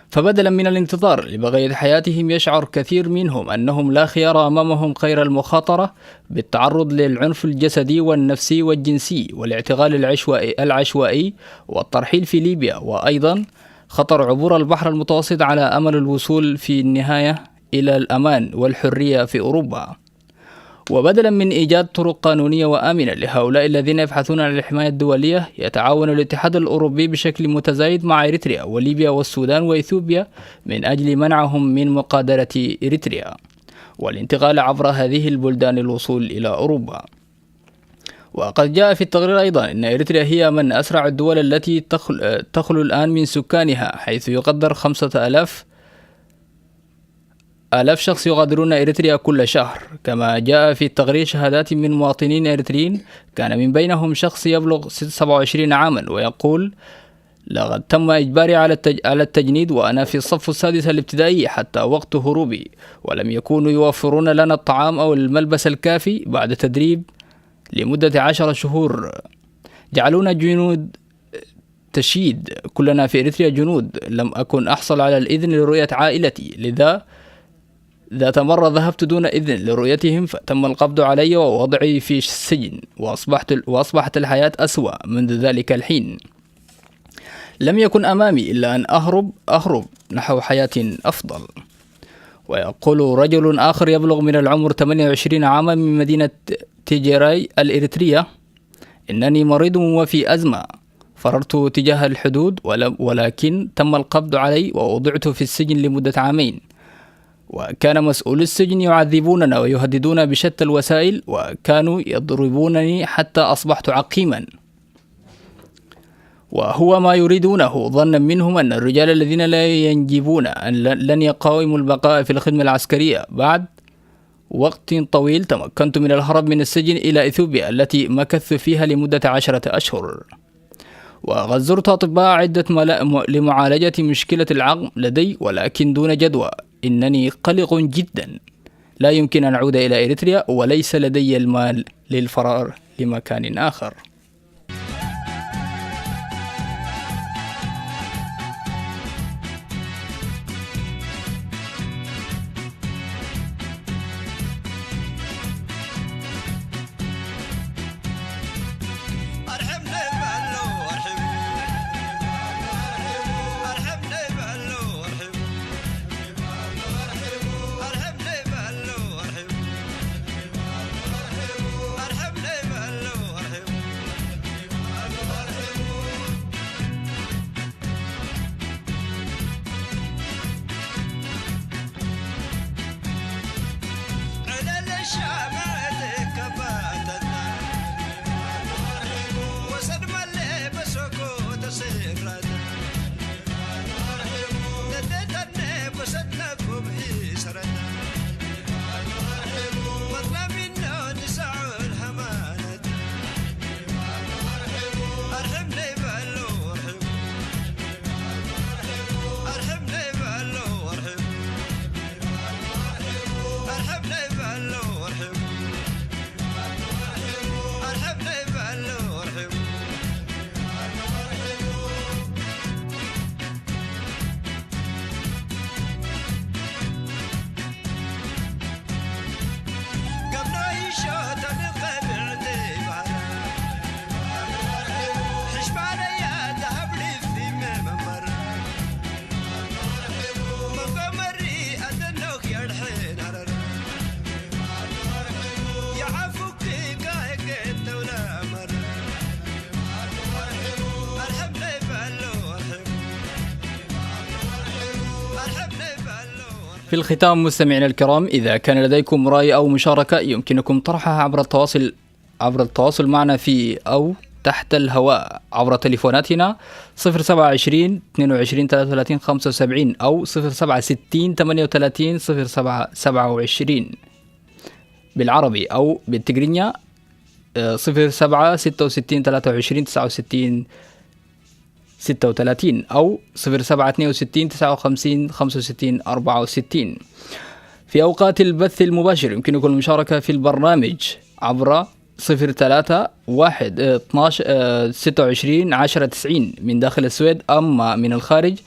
فبدلا من الانتظار لبقية حياتهم، يشعر كثير منهم أنهم لا خيار أمامهم غير المخاطرة بالتعرض للعنف الجسدي والنفسي والجنسي والاعتقال العشوائي، العشوائي والترحيل في ليبيا، وأيضا خطر عبور البحر المتوسط على أمل الوصول في النهاية إلى الأمان والحرية في أوروبا. وبدلا من إيجاد طرق قانونية وآمنة لهؤلاء الذين يبحثون عن الحماية الدولية، يتعاون الاتحاد الأوروبي بشكل متزايد مع إريتريا وليبيا والسودان وإثيوبيا من أجل منعهم من مقادرة إريتريا والانتقال عبر هذه البلدان للوصول إلى أوروبا. وقد جاء في التقرير أيضا أن إريتريا هي من أسرع الدول التي تخل-، تخلو الآن من سكانها، حيث يقدر خمسة آلاف آلاف شخص يغادرون إريتريا كل شهر. كما جاء في التقرير شهادات من مواطنين إريتريين كان من بينهم شخص يبلغ ست-، سبعة وعشرين عاما ويقول: "لقد تم إجباري على التج-، على التجنيد وأنا في الصف السادس الابتدائي حتى وقت هروبي، ولم يكونوا يوفرون لنا الطعام أو الملبس الكافي بعد تدريب لمدة عشر شهور. جعلونا جنود تشييد كلنا في إريتريا جنود. لم أكن أحصل على الإذن لرؤية عائلتي، لذا ذات مرة ذهبت دون إذن لرؤيتهم، فتم القبض علي ووضعي في السجن، وأصبحت، وأصبحت الحياة أسوأ منذ ذلك الحين. لم يكن أمامي إلا أن أهرب، أهرب نحو حياة أفضل." ويقول رجل آخر يبلغ من العمر ثمانية وعشرين عاما من مدينة تيجيراي الإريترية: "إنني مريض وفي أزمة، فررت تجاه الحدود، ول-، ولكن تم القبض علي ووضعت في السجن لمدة عامين، وكان مسؤول السجن يعذبوننا ويهددون بشتى الوسائل، وكانوا يضربونني حتى أصبحت عقيما." وهو ما يريدونه، ظنا منهم أن الرجال الذين لا ينجبون أن ل-، لن يقاوموا البقاء في الخدمة العسكرية. بعد وقت طويل تمكنت من الهرب من السجن إلى إثيوبيا التي مكثت فيها لمدة عشرة أشهر. وقد زرت أطباء عدة ملا-، م-، لمعالجة مشكلة العقم لدي، ولكن دون جدوى. إنني قلق جدا. لا يمكن أن أعود إلى إريتريا، وليس لدي المال للفرار لمكان آخر. في الختام مستمعينا الكرام، إذا كان لديكم رأي أو مشاركة يمكنكم طرحها عبر التواصل، عبر التواصل معنا في أو تحت الهواء عبر تليفوناتنا صفر سبعة عشرين اثنين وعشرين ثلاثة وثلاثين خمسة وسبعين أو صفر سبعة ستين ثمانية وثلاثين صفر سبعة سبعة وعشرين. بالعربي أو بالتقرينيا، آه، صفر سبعة ستة وستين ثلاثة وعشرين تسعة وستين ستة وثلاثين أو صفر سبعة اثنين وستين تسعة وخمسين خمسة وستين أربعة وستين. في أوقات البث المباشر يمكنكم المشاركة في البرنامج عبر صفر ثلاثة واحد، آه، اثناعش، آه، ستة وعشرين عشرة تسعين من داخل السويد. أما من الخارج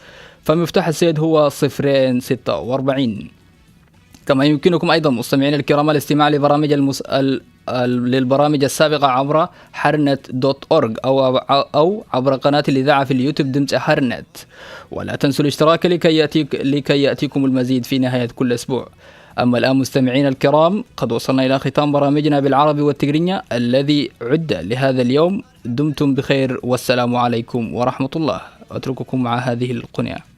فمفتاح السويد هو صفرين ستة وأربعين. كما يمكنكم أيضًا مستمعينا الكرام الاستماع لبرامج المس... ال... ال... للبرامج السابقة عبر حرنت دوت أورغ أو أو عبر قناة الإذاعة في اليوتيوب دمت حرنت. ولا تنسوا الاشتراك لكي يأتيك... لكي يأتيكم المزيد في نهاية كل أسبوع. أما الآن مستمعينا الكرام، قد وصلنا إلى ختام برامجنا بالعربي والتقرينيا الذي عد لهذا اليوم. دمتم بخير والسلام عليكم ورحمة الله. أترككم مع هذه القنية.